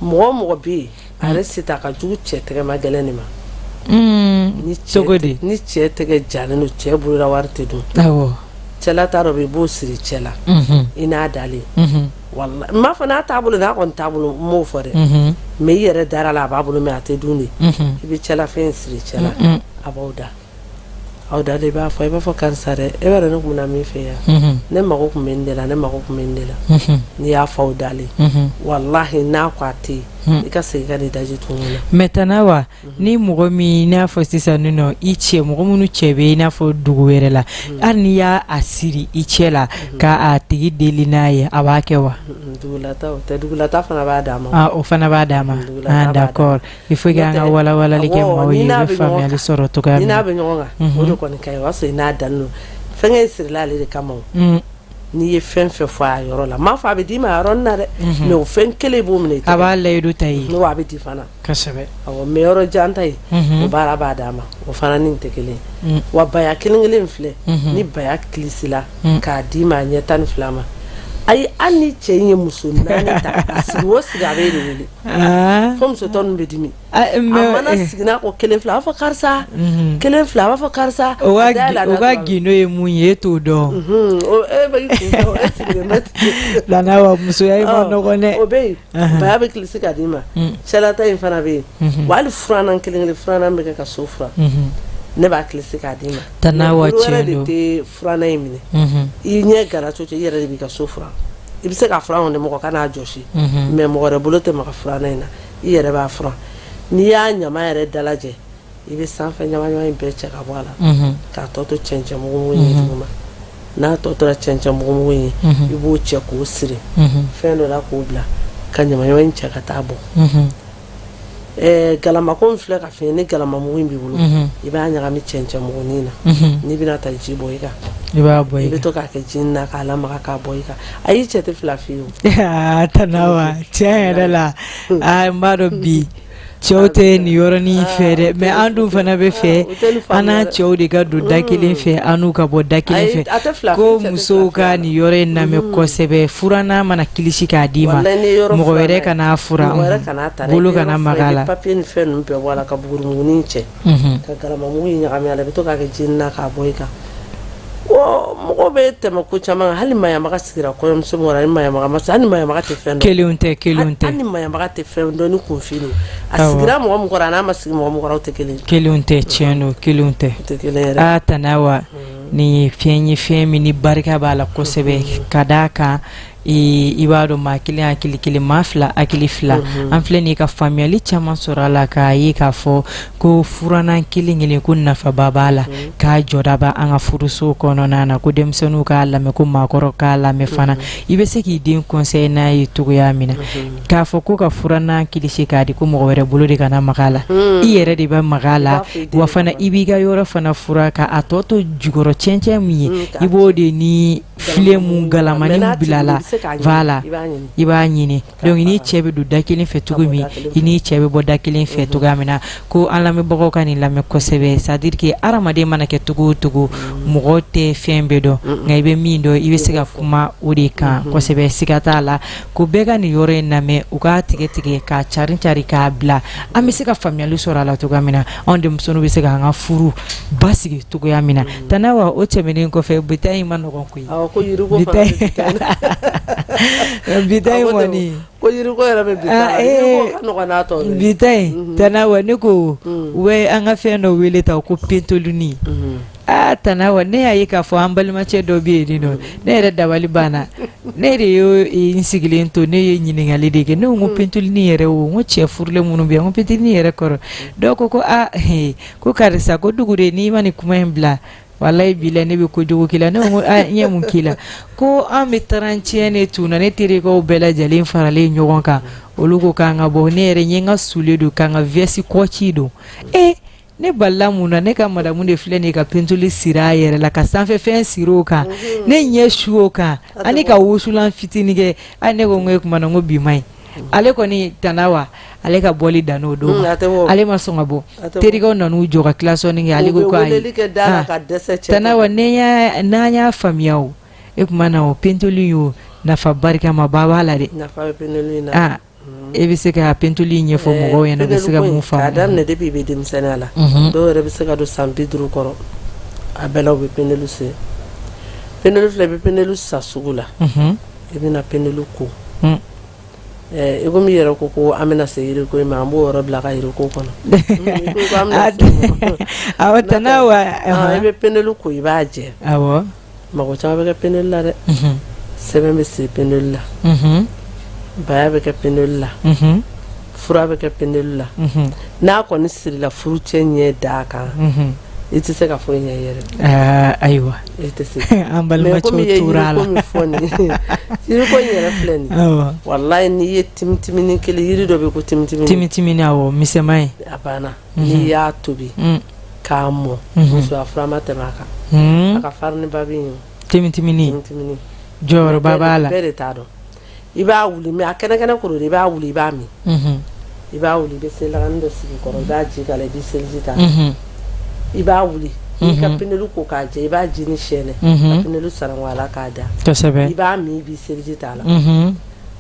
Mɔgɔ o mɔgɔ bɛ yen, a yɛrɛ se a ka jugu cɛ tɛgɛma gɛlɛn de ma. Ni cogo di? Ni cɛ tɛgɛ jalen don, cɛ bolola wari tɛ dun. Cɛla ta dɔ bɛ, i b'o siri cɛ la, i n'a dalen. Wala n m'a fɔ n'a t'a bolo, n'a kɔni t'a bolo, n m'o fɔ dɛ, mais i yɛrɛ dara la, a b'a bolo, mais a tɛ dun de. I bɛ cɛlafɛn siri cɛ la, a b'aw da, aw da de i b'a fɔ, i b'a fɔ karisa dɛ, e b'a dɔn ne tun bɛna min fɛ yan, ne mago tun bɛ nin de la, ne mago tun bɛ nin de la. N'i y'a fɔ aw dalen, walahi n'a ko a tɛ yen, i ka segin ka n'i daji tun na. Mais Tanawa, ni mɔgɔ min n'a fɔ sisan nɔ, i cɛ, mɔgɔ minnu cɛ bɛ i n'a fɔ dugu wɛrɛ la, hali n'i y'a siri i cɛ la k'a tigi deli n'a ye, a b'a kɛ wa? Dugulata, o tɛ, dugulata fana b'a d'a ma. O fana b'a d'a ma. D'accord, il faut que an ka walawalali kɛ maaw ye, u bɛ faamuyali sɔrɔ cogoya min na. Ni n'a bɛ ɲɔgɔn kan, o de kɔni ka ɲi. O y'a sɔrɔ i n'a dalen don, fɛnkɛ in sirila ale de kama. O n'i ye fɛn fɛn fɔ a yɔrɔ la, n m'a fɔ a bɛ d'i ma a yɔrɔnin na dɛ, mais o fɛn kelen i b'o minɛ. A b'a layidu ta i ye. N'o a bɛ di fana. Kosɛbɛ. Awɔ, mais yɔrɔ jan ta ye, o baara b'a d'a ma, o fana ni nin tɛ kelen ye. Wa baya kelen kelen filɛ, ni baya kilisila k'a d'i ma a ɲɛ 12 ma, ayi, hali ni cɛ in ye muso naani ta, a sigi o sigi, a b'e de wele. Fo muso tɔ ninnu bɛ dimi. A mana sigi n'a ko kelen fila, a b'a fɔ karisa, kelen fila, a b'a fɔ karisa. O ka gindo ye mun ye, e t'o dɔn. Tanawa, musoya in ma nɔgɔn dɛ. O bɛ yen, baya bɛ kilisi ka d'i ma. Cɛlata in fana bɛ yen, wa hali furannan kelen kelen, furannan bɛ kɛ ka so furan, ne b'a kilisi k'a d'i ma. Tanawa, tiɲɛ don. De tɛ furannan in minɛ, i ɲɛ gana cogo i yɛrɛ de b'i ka so furan. I bɛ se ka furan kɔni, mɔgɔ kan'a jɔsi, mais mɔgɔ wɛrɛ bolo tɛ maga furannan in na, i yɛrɛ b'a furan. N'i y'a ɲama yɛrɛ dalajɛ, i bɛ sanfɛ ɲama in bɛɛ cɛ ka bɔ a la, k'a tɔ to cɛncɛn mugu ye duguma. N'a tɔ tora cɛncɛn mugu ye, i b'o cɛ k'o siri fɛn dɔ la k'o bila, ka ɲama in cɛ ka taa bɔ. Galamako filɛ ka fɛn ni galamamugu in b'i bolo, i b'a ɲagami cɛncɛn mugunin na. N'i bɛna taa ji bɔ i kan, i b'a bɔ, i bɛ to k'a kɛ ji na k'a lamaga k'a bɔ i kan. Ayi, cɛ tɛ fila f'i ye. Tanawa, tiɲɛ yɛrɛ la, n b'a dɔn bi cɛw tɛ nin yɔrɔnin fɛ dɛ, mais an dun fana bɛ fɛ an n'a cɛw de ka don da kelen fɛ, an n'u ka bɔ da kelen fɛ, ko musow ka nin yɔrɔ in lamɛn kosɛbɛ. Furannan mana kilisi k'a d'i ma, mɔgɔ wɛrɛ kan'a furan, bolo kana maga a la. Papier ni fɛn ninnu bɛɛ bɔ a la, ka bugurimugunin cɛ, ka galamamugu in ɲagami a la, i bɛ to k'a kɛ ji na k'a bɔ i kan. Mɔgɔ bɛ tɛmɛ ko caman, hali maɲamaga sigira kɔɲɔmuso min kɔrɔ, ni maɲamaga ma, hali maɲamaga tɛ fɛn dɔn. Kelenw tɛ, kelenw tɛ. Hali ni maɲamaga tɛ fɛn dɔn ni kunfin don, a sigira mɔgɔ min kɔrɔ, a n'a ma sigi mɔgɔ min kɔrɔ, o tɛ kelen. Kelenw tɛ, tiɲɛ don, kelenw tɛ. O tɛ kelen yɛrɛ. Aa Tanawa, nin ye fɛn ye, fɛn min ni barika b'a la kosɛbɛ, ka d'a kan i b'a dɔn, maa kelen hakili kelen, maa fila hakili fila. An filɛ nin ka faamuyali caman sɔrɔ a la, k'a ye k'a fɔ ko furannan kelen kelen, ko nafaba b'a la, k'a jɔda bɛ an ka furuso kɔnɔna na, ko denmisɛnninw k'a lamɛn, ko maakɔrɔ k'a lamɛn fana. I bɛ se k'i den conseiller n'a ye cogoya min na, k'a fɔ ko ka furannan kilisi k'a di, ko mɔgɔ wɛrɛ bolo de kana maga a la, i yɛrɛ de bɛ maga a la. Wa fana i b'i ka yɔrɔ fana furan k'a tɔ to jukɔrɔ cɛncɛn min ye, i b'o de ni filen mun galamani bila la. Voilà, i b'a ɲini. Donc i n'i cɛ bɛ don da kelen fɛ cogo min, i n'i cɛ bɛ bɔ da kelen fɛ cogoya min na. Ko an lamɛnbagaw ka nin lamɛn kosɛbɛ, c'est à dire que hadamaden mana kɛ cogo o cogo, mɔgɔ tɛ fɛn bɛɛ dɔn, nka i bɛ min dɔn, i bɛ se ka kuma o de kan kosɛbɛ. Siga t'a la ko bɛɛ ka nin yɔrɔ in lamɛn, u k'a tigɛ tigɛ k'a cari cari k'a bila, an bɛ se ka faamuyali sɔrɔ a la cogoya min na, anw denmisɛnninw bɛ se k'an ka furu basigi cogoya min na. Tante Awa, o tɛmɛnen kɔfɛ, bi ta in ma nɔgɔn koyi. Bi ta in kɔni, ko yiriko yɛrɛ bɛ bi ta la, yiriko ka nɔgɔn n'a tɔ bɛɛ ye. Bi ta in, Tante Awa, ne ko u bɛ an ka fɛn dɔ wele ta ko pentolini. Aa Tante Awa, ne y'a ye k'a fɔ an balimacɛ dɔ bɛ yen nɔ, ne yɛrɛ dabali banna. Ne de ye n sigilen to, ne ye ɲininkali de kɛ. Ne ko n ko pentolini yɛrɛ, o n ko cɛ furulen minnu bɛ yan, n ko pentolini yɛrɛ kɔrɔ? Dɔw ko ko aa, ko karisa, ko Dugure, n'i ma nin kuma in bila, walayi bilayi, ne bɛ kojugu k'i la. Ne ko n ye mun k'i la? Ko an bɛ 31 de tun na, ne terikɛw bɛɛ lajɛlen faralen ɲɔgɔn kan, olu ko k'an ka bɔ. Ne yɛrɛ n ye n ka soulier don, k'an ka veste kɔci don. E, ne balila mun na? Ne ka madamu de filɛ nin ye ka pentoli siri a yɛrɛ la, ka sanfɛfɛn siri o kan, ne ɲɛ su o kan, ani ka wusulan fitinin kɛ. A ne ko n ko e kuma na, n ko bi man ɲi. Ale kɔni, Tante Awa, ale ka bɔli dan n'o don ma, ale ma sɔn ka bɔ. Terikɛw nan'u jɔ ka klaxon kɛ, ale ko ko ayi. Tante Awa, n'an y'a faamuya, o e kuma na, o pentoli o nafa barikama ba b'a la dɛ. E bɛ se ka pentoli ɲɛfɔ mɔgɔw ɲɛna, bɛ se ka mun faamu? K'a daminɛ depuis i bɛ denmisɛnninya la, dɔw yɛrɛ bɛ se ka don san 50 kɔrɔ, a bɛɛ la u bɛ pentoli sen. Pentoli filɛ, i bɛ pentoli san sugu la, i bɛna pentoli ko. I komi i yɛrɛ ko ko an bɛna se yiriko in ma, an b'o yɔrɔ bila ka yiriko kɔnɔ. Awɔ, Tante Awa. I bɛ pentoli ko, i b'a jɛ. Mago caman bɛ kɛ pentoli la dɛ. Sɛbɛn bɛ siri pentoli la, baya bɛ kɛ pentoli la, fura bɛ kɛ pentoli la. N'a kɔni sirila furucɛ ɲɛ da kan, i tɛ se ka foyi ɲɛ i yɛrɛ. Ayiwa. I tɛ se. An balimacɛw tora a la. Komi fɔ nin yiriko in yɛrɛ filɛ nin, walayi, n'i ye timitiminin kelen, yiri dɔ bɛ ko timitiminin. Timitiminin, awɔ, misɛnman ye. A banna. N'i y'a tobi k'a mɔ, musoya fura ma tɛmɛ a kan. A ka farin ni babi ye. Timitiminin jɔyɔrɔba b'a la. Bɛɛ de t'a dɔn. I b'a wuli, mais a kɛnɛ kɛnɛ koro de, i b'a wuli, i b'a min. I b'a wuli, i bɛ selilakani dɔ sigi kɔrɔ, i b'a ji k'a la, i bɛ seliji ta, i b'a wuli, i ka pentoli ko k'a jɛ, i b'a ji ni sɛnɛ ka pentoli sanango a la k'a da. I b'a min, i b'i seliji ta la.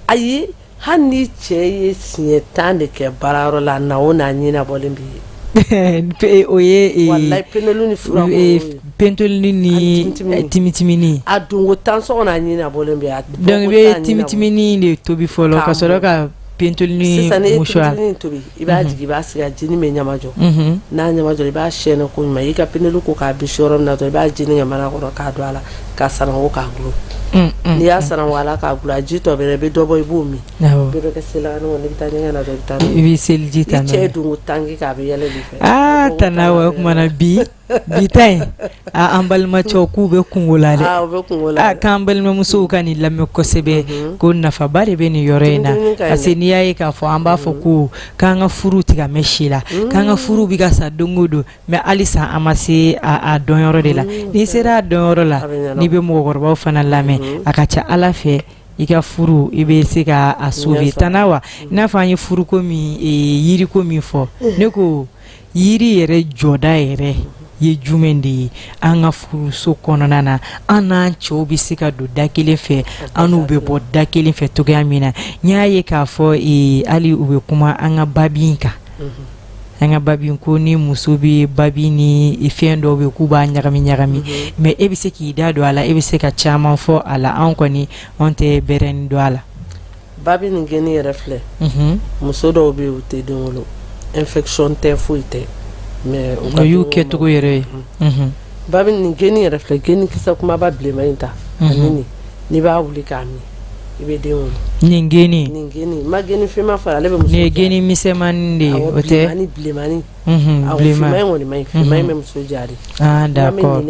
Ayi, hali ni cɛ ye siɲɛ 10 de kɛ baarayɔrɔ la, na o n'a ɲɛnabɔlen b'i ye. O ye walayi pentoli ni fura. Pentoli ni timitiminin. A donko 10 so kɔnɔ, a ɲɛnabɔlen bɛ. Donc i bɛ timitiminin de tobi fɔlɔ ka sɔrɔ ka pentoli. Sisan n'i ye timitiminin tobi, i b'a jigin, i b'a sigi, a jinin bɛ ɲamajɔ. N'a ɲamajɔ, i b'a sɛnɛ ko ɲuman. I ka pentoli ko k'a bisi yɔrɔ min na dɔrɔn, i b'a jinin kɛ mana kɔnɔ k'a don a la k'a sanango k'a dulon. N'i y'a sanango a la k'a dulon, a ji tɔ bɛ i bɛ dɔ bɔ, i b'o min. I bɛ dɔ kɛ selilakani kɔnɔ, i bɛ taa ɲɛgɛn na dɔrɔn, i bɛ taa. I bɛ seliji ta. I cɛ ye donko 10 kɛ, a bɛ yɛlɛ de fɛ. Aa Tante Awa, o kumana bi ta in, an balimacɛw k'u bɛ kungo la dɛ. Aa, u bɛ kungo la. K'an balimamusow ka nin lamɛn kosɛbɛ, ko nafaba de bɛ nin yɔrɔ in na, parce que n'i y'a ye k'a fɔ an b'a fɔ ko k'an ka furu tɛ ka mɛn si la, k'an ka furu bɛ ka sa don o don, mais halisa an ma se a dɔnyɔrɔ de la. N'i sera a dɔnyɔrɔ la, n'i bɛ mɔgɔkɔrɔbaw fana lamɛn, a ka ca Ala fɛ, i ka furu, i bɛ se ka a sauver. Tante Awa, i n'a fɔ an ye furuko min, yiriko min fɔ, ne ko yiri yɛrɛ jɔda yɛrɛ ye jumɛn de ye an ka furuso kɔnɔna na, an n'an cɛw bɛ se ka don da kelen fɛ, an n'u bɛ bɔ da kelen fɛ cogoya min na? N y'a ye k'a fɔ hali u bɛ kuma an ka babi kan, an ka babi ko ni muso bɛ babi ni fɛn dɔw bɛ k'u b'a ɲagami ɲagami, mais e bɛ se k'i da don a la, e bɛ se ka caman fɔ a la. Anw kɔni, anw tɛ bɛrɛni don a la. Babi ni geni yɛrɛ filɛ, muso dɔw bɛ yen, u tɛ den wolo, infection tɛ, foyi tɛ, mais o y'u kɛcogo yɛrɛ ye. Babi ni geni yɛrɛ filɛ, geni kisɛ kumaba bilenman in ta ani nin, n'i b'a wuli k'a min, i bɛ den wolo. Nin geni? Nin geni ma, geni finma fara ale bɛ muso. Nin ye geni misɛnmanin de ye, o tɛ? Bilenmani, bilenmani. Awɔ, finman in kɔni man ɲi, finman in bɛ muso ja de. Ah, d'accord.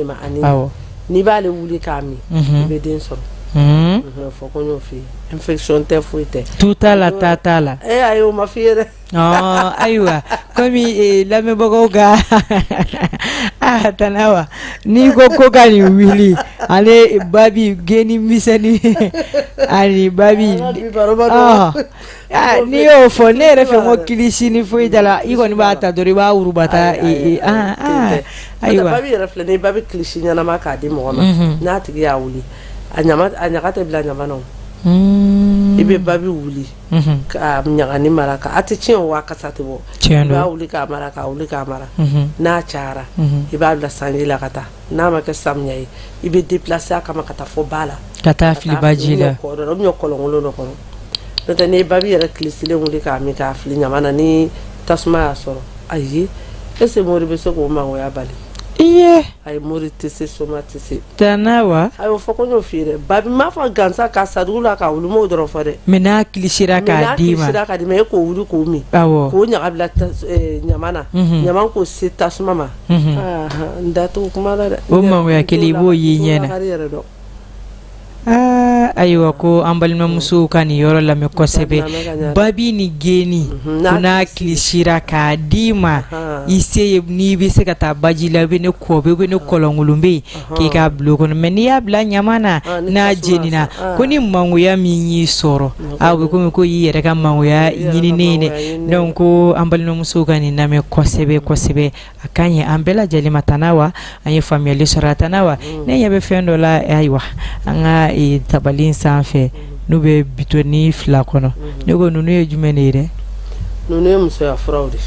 Awɔ, n'i b'ale wuli k'a min, i bɛ den sɔrɔ. Fɔ ko n y'o f'i ye, infection tɛ, foyi tɛ. Tu t'a la, ta t'a la. E ayi, o ma f'i ye dɛ. Ayiwa, komi lamɛnbagaw ka Aa Tante Awa, n'i ko ko ka nin wuli, ale babi geni misɛnnin ani babi, n'i y'o fɔ ne yɛrɛ fɛ ko kilisi ni foyi t'a la, i kɔni b'a ta dɔrɔn i b'a wurubata. Ayiwa, babi yɛrɛ filɛ, n'i babi kilisi ɲɛnama k'a di mɔgɔ ma, n'a tigi y'a wuli, a ɲaga tɛ bila ɲama na. I bɛ babi wuli k'a ɲagani mara, a tɛ tiɲɛ wa kasa tɛ bɔ. I b'a wuli k'a mara, k'a wuli k'a mara, n'a cayara i b'a bila sanji la ka taa. N'a ma kɛ samiya ye, i bɛ déplacer a kama ka taa fo ba la. Ka taa fili baji la. Kɔ dɔ kɔlɔnkolon dɔ kɔnɔ. N'o tɛ, n'i babi yɛrɛ kilisilen wuli k'a min, k'a fili ɲama na, ni tasuma y'a sɔrɔ, ayi, est-ce que mori bɛ se k'o mangoya bali? Iye! Ayi, mori tɛ se, soma tɛ se. Tante Awa. A y'o fɔ ko n y'o f'i ye dɛ. Babi m'a fɔ gansan k'a sa dugu la k'a wuli, m'o dɔrɔn fɔ dɛ. Mais n'a kilisira k'a d'i ma. N'a kilisira k'a d'i ma, e k'o wuli k'o min. Awɔ. K'o ɲaga bila ɲama na. Ɲama k'o se tasuma ma. N da t'o kuma la dɛ. O mangoya kelen, i b'o y'i ɲɛ na. Yɛrɛ dɔn. Aa, ayiwa, ko an balimamusow ka nin yɔrɔ lamɛn kosɛbɛ. Babi ni geni, ko n'a kilisira k'a d'i ma, i se ye n'i bɛ se ka taa baji la, i bɛ ne kɔ bɛ ne kɔlɔnkolon bɛ yen, k'i k'a bila o kɔnɔ. Mais n'i y'a bila ɲama na, n'a jenina, ko ni mangoya min y'i sɔrɔ, a bɛ komi ko y'i yɛrɛ ka mangoya ɲininen ye dɛ. Donc ko an balimamusow ka nin lamɛn kosɛbɛ kosɛbɛ, a ka ɲi an bɛɛ lajɛlen ma. Tante Awa, an ye faamuyali sɔrɔ. A Tante Awa, ne ɲɛ bɛ fɛn dɔ la. Ayiwa, an ka tabali sanfɛ, n'u bɛ bitɔni fila kɔnɔ, ne ko ninnu ye jumɛn de ye dɛ? Ninnu ye musoya furaw de.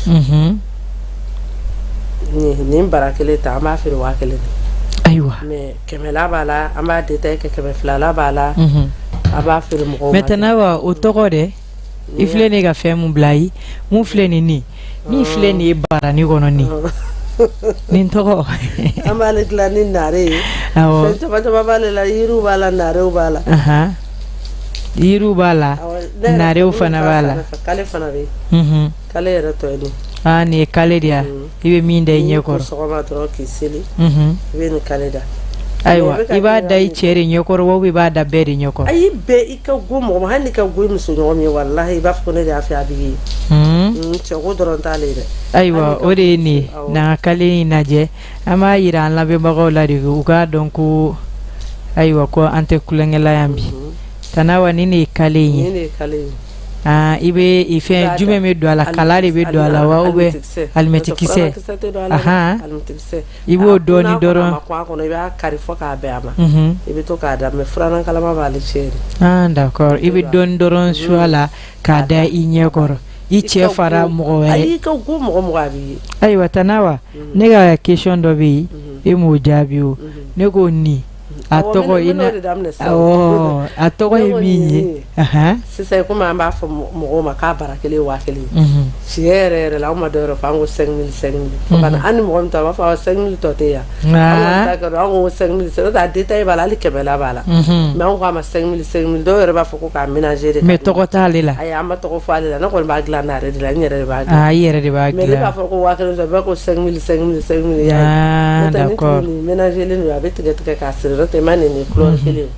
Nin bara kelen ta, an b'a feere 1000 de. Ayiwa. Mais kɛmɛla b'a la, an b'a détail kɛ, 200la b'a la, an b'a feere mɔgɔw ma. Mais Tante Awa, o tɔgɔ dɛ, i filɛ ne ka fɛn mun bila ye, mun filɛ nin nin min filɛ nin ye barani kɔnɔ, nin nin tɔgɔ? An b'ale dilan ni nare ye. Fɛn caman caman b'ale la, yiriw b'a la, narew b'a la. Yiriw b'a la, narew fana b'a la. Kale fana bɛ yen, kale yɛrɛ tɔ ye nin. Aa, nin ye kale de ya, i bɛ min da i ɲɛ kɔrɔ. Sɔgɔma dɔrɔn k'i seli, i bɛ nin kale da. Ayiwa, i b'a da i cɛ de ɲɛkɔrɔ wa i b'a da bɛɛ de ɲɛkɔrɔ? Ayi, bɛɛ i ka go mɔgɔ ma, hali n'i ka go i muso ɲɔgɔn min ye, walahi, i b'a fɔ ko ne de y'a fɛ, a b'i ye. Cɛ ko dɔrɔn t'ale ye dɛ. Ayiwa, o de ye nin ye. N'an ka kale in lajɛ, an b'a yira an lamɛnbagaw la de, u k'a dɔn ko ayiwa, ko an tɛ tulonkɛ la yan bi. Tante Awa, nin de ye kale in ye? Nin de ye kale ye. Aa, i bɛ i fɛn jumɛn bɛ don a la? Kala de bɛ don a la wa ou bien alimɛtikisɛ? I b'o dɔɔni dɔrɔn a kɔnɔ, i b'a kari fo k'a bɛn a ma, i bɛ to k'a da, mais furannan kalama b'ale cɛ. Ah d'accord, i bɛ dɔɔni dɔrɔn su a la k'a da i ɲɛ kɔrɔ, i cɛ fara mɔgɔ wɛrɛ. I ka go mɔgɔ mɔgɔ, a b'i ye. Ayiwa Tante Awa, ne ka question dɔ bɛ yen, e m'o jaabi o. Ne ko nin a tɔgɔ i na, awɔ, a tɔgɔ ye min ye? Sisan komi an b'a fɔ mɔgɔw ma k'a bara kelen 1000 ye, tiɲɛ yɛrɛ yɛrɛ la, anw ma dɔwɛrɛ fɔ, an ko 5000 5000, fo ka na an ni mɔgɔ min ta, a b'a fɔ 5000 tɔ tɛ yan. An ko 5000, n'o tɛ a détail b'a la, hali kɛmɛla b'a la, mais anw k'a ma 5000 5000. Dɔw yɛrɛ b'a fɔ ko k'a mélanger de. Mais tɔgɔ t'ale la? Ayi, an ma tɔgɔ fɔ ale la. Ne kɔni b'a dilan ne yɛrɛ de la, n yɛrɛ de b'a dilan. Ah, i yɛrɛ de b'a dilan. Mais ne b'a fɔ ko 1000 sɔrɔ, bɛɛ ko 5000 5000 5000. Ah d'accord. Nin mélanger len don, a bɛ tigɛ tigɛ k'a siri, n'o tɛ i ma nin ni couleur kelen ye.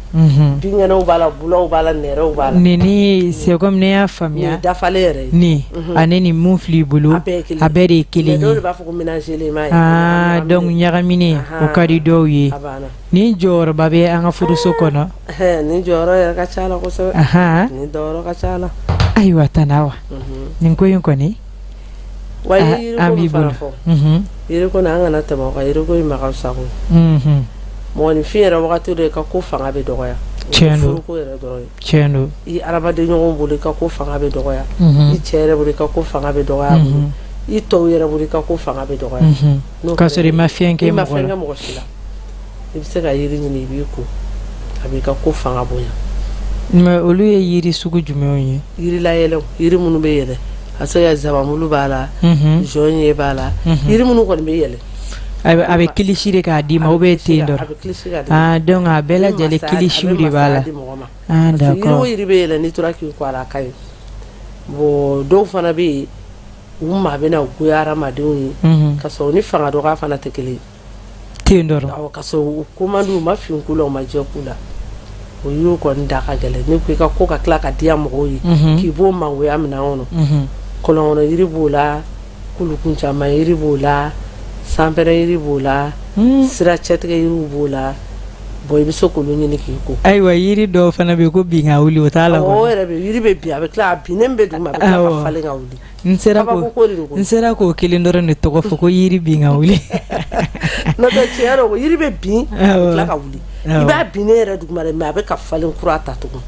Binkɛnɛw b'a la, bulaw b'a la, nɛrɛw b'a la. Nin ni c'est comme ne y'a faamuya. Nin dafalen yɛrɛ ye. Nin ani nin mun filɛ i bolo, a bɛɛ de ye kelen ye. Dɔw de b'a fɔ ko mélanger ma ye. Ah donc ɲagaminen, o ka di dɔw ye. Nin jɔyɔrɔba bɛ an ka furuso kɔnɔ. Nin jɔyɔrɔ yɛrɛ ka ca la kosɛbɛ. Nin jɔyɔrɔ ka ca la. Ayiwa Tante Awa, nin ko in kɔni. Wa i ye yiriko min fana fɔ, yiriko nin, an kana tɛmɛ o kan. Yiriko in ma ka fisa koyi. Mɔgɔninfin yɛrɛ, wagati dɔ i ka ko fanga bɛ dɔgɔya. Tiɲɛ don. Furuko yɛrɛ dɔrɔn ye. Tiɲɛ don. I hadamaden ɲɔgɔn bolo, i ka ko fanga bɛ dɔgɔya. I cɛ yɛrɛ bolo, i ka ko fanga bɛ dɔgɔya. I tɔw yɛrɛ bolo, i ka ko fanga bɛ dɔgɔya. K'a sɔrɔ i ma fɛn kɛ I ma mɔgɔ fɛn la. kɛ mɔgɔ si la. I bɛ se ka yiri ɲini, i b'i ko, a b'i ka ko fanga bonya. Mais olu ye yiri sugu jumɛnw ye? Yiri layɛlɛw, yiri minnu bɛ yɛlɛ, a se ka zanbanbulu b'a la, zɔnye b'a la, yiri minnu kɔni bɛ yɛlɛ. A bɛ kilisi de k'a d'i ma ou bien ten dɔrɔn? A bɛ kilisi k'a d'i ma. Ah donc a bɛɛ lajɛlen kilisiw de b'a la. Ah d'accord. Yiri o yiri bɛ yɛlɛ, n'i tora k'i ko a la, a ka ɲi. Bon, dɔw fana bɛ yen, u maa bɛna goya hadamadenw ye, ka sɔrɔ u ni fanga dɔgɔya fana tɛ kelen ye. Ten dɔrɔn. Awɔ, ka sɔrɔ u ko man di, u ma fin k'u la, u ma jɛ k'u la. O yiriw kɔni da ka gɛlɛn, n'i ko i ka ko ka tila ka diya mɔgɔw ye, k'i b'o mangoya minɛn kɔnɔ. Kɔlɔnkɔnɔ yiri b'o la, kulukuncaman yiri b'o la, Sanpɛrɛn yiri b'o la, sira cɛtigɛ yiriw b'o la. Bon, i bɛ se k'olu ɲini k'i ko. Ayiwa, yiri dɔw fana bɛ yen ko bin ka wuli, o t'a la? O yɛrɛ bɛ, yiri bɛ bin, a bɛ tila, a binnen bɛ duguma, a bɛ tila ka falen ka wuli. N sera n sera k'o kelen dɔrɔn de tɔgɔ fɔ, ko yiri bin ka wuli. N'o tɛ, tiɲɛ yɛrɛ, yiri bɛ bin, a bɛ tila ka wuli. I b'a binnen yɛrɛ duguma dɛ, mais a bɛ ka falen kura ta tugun.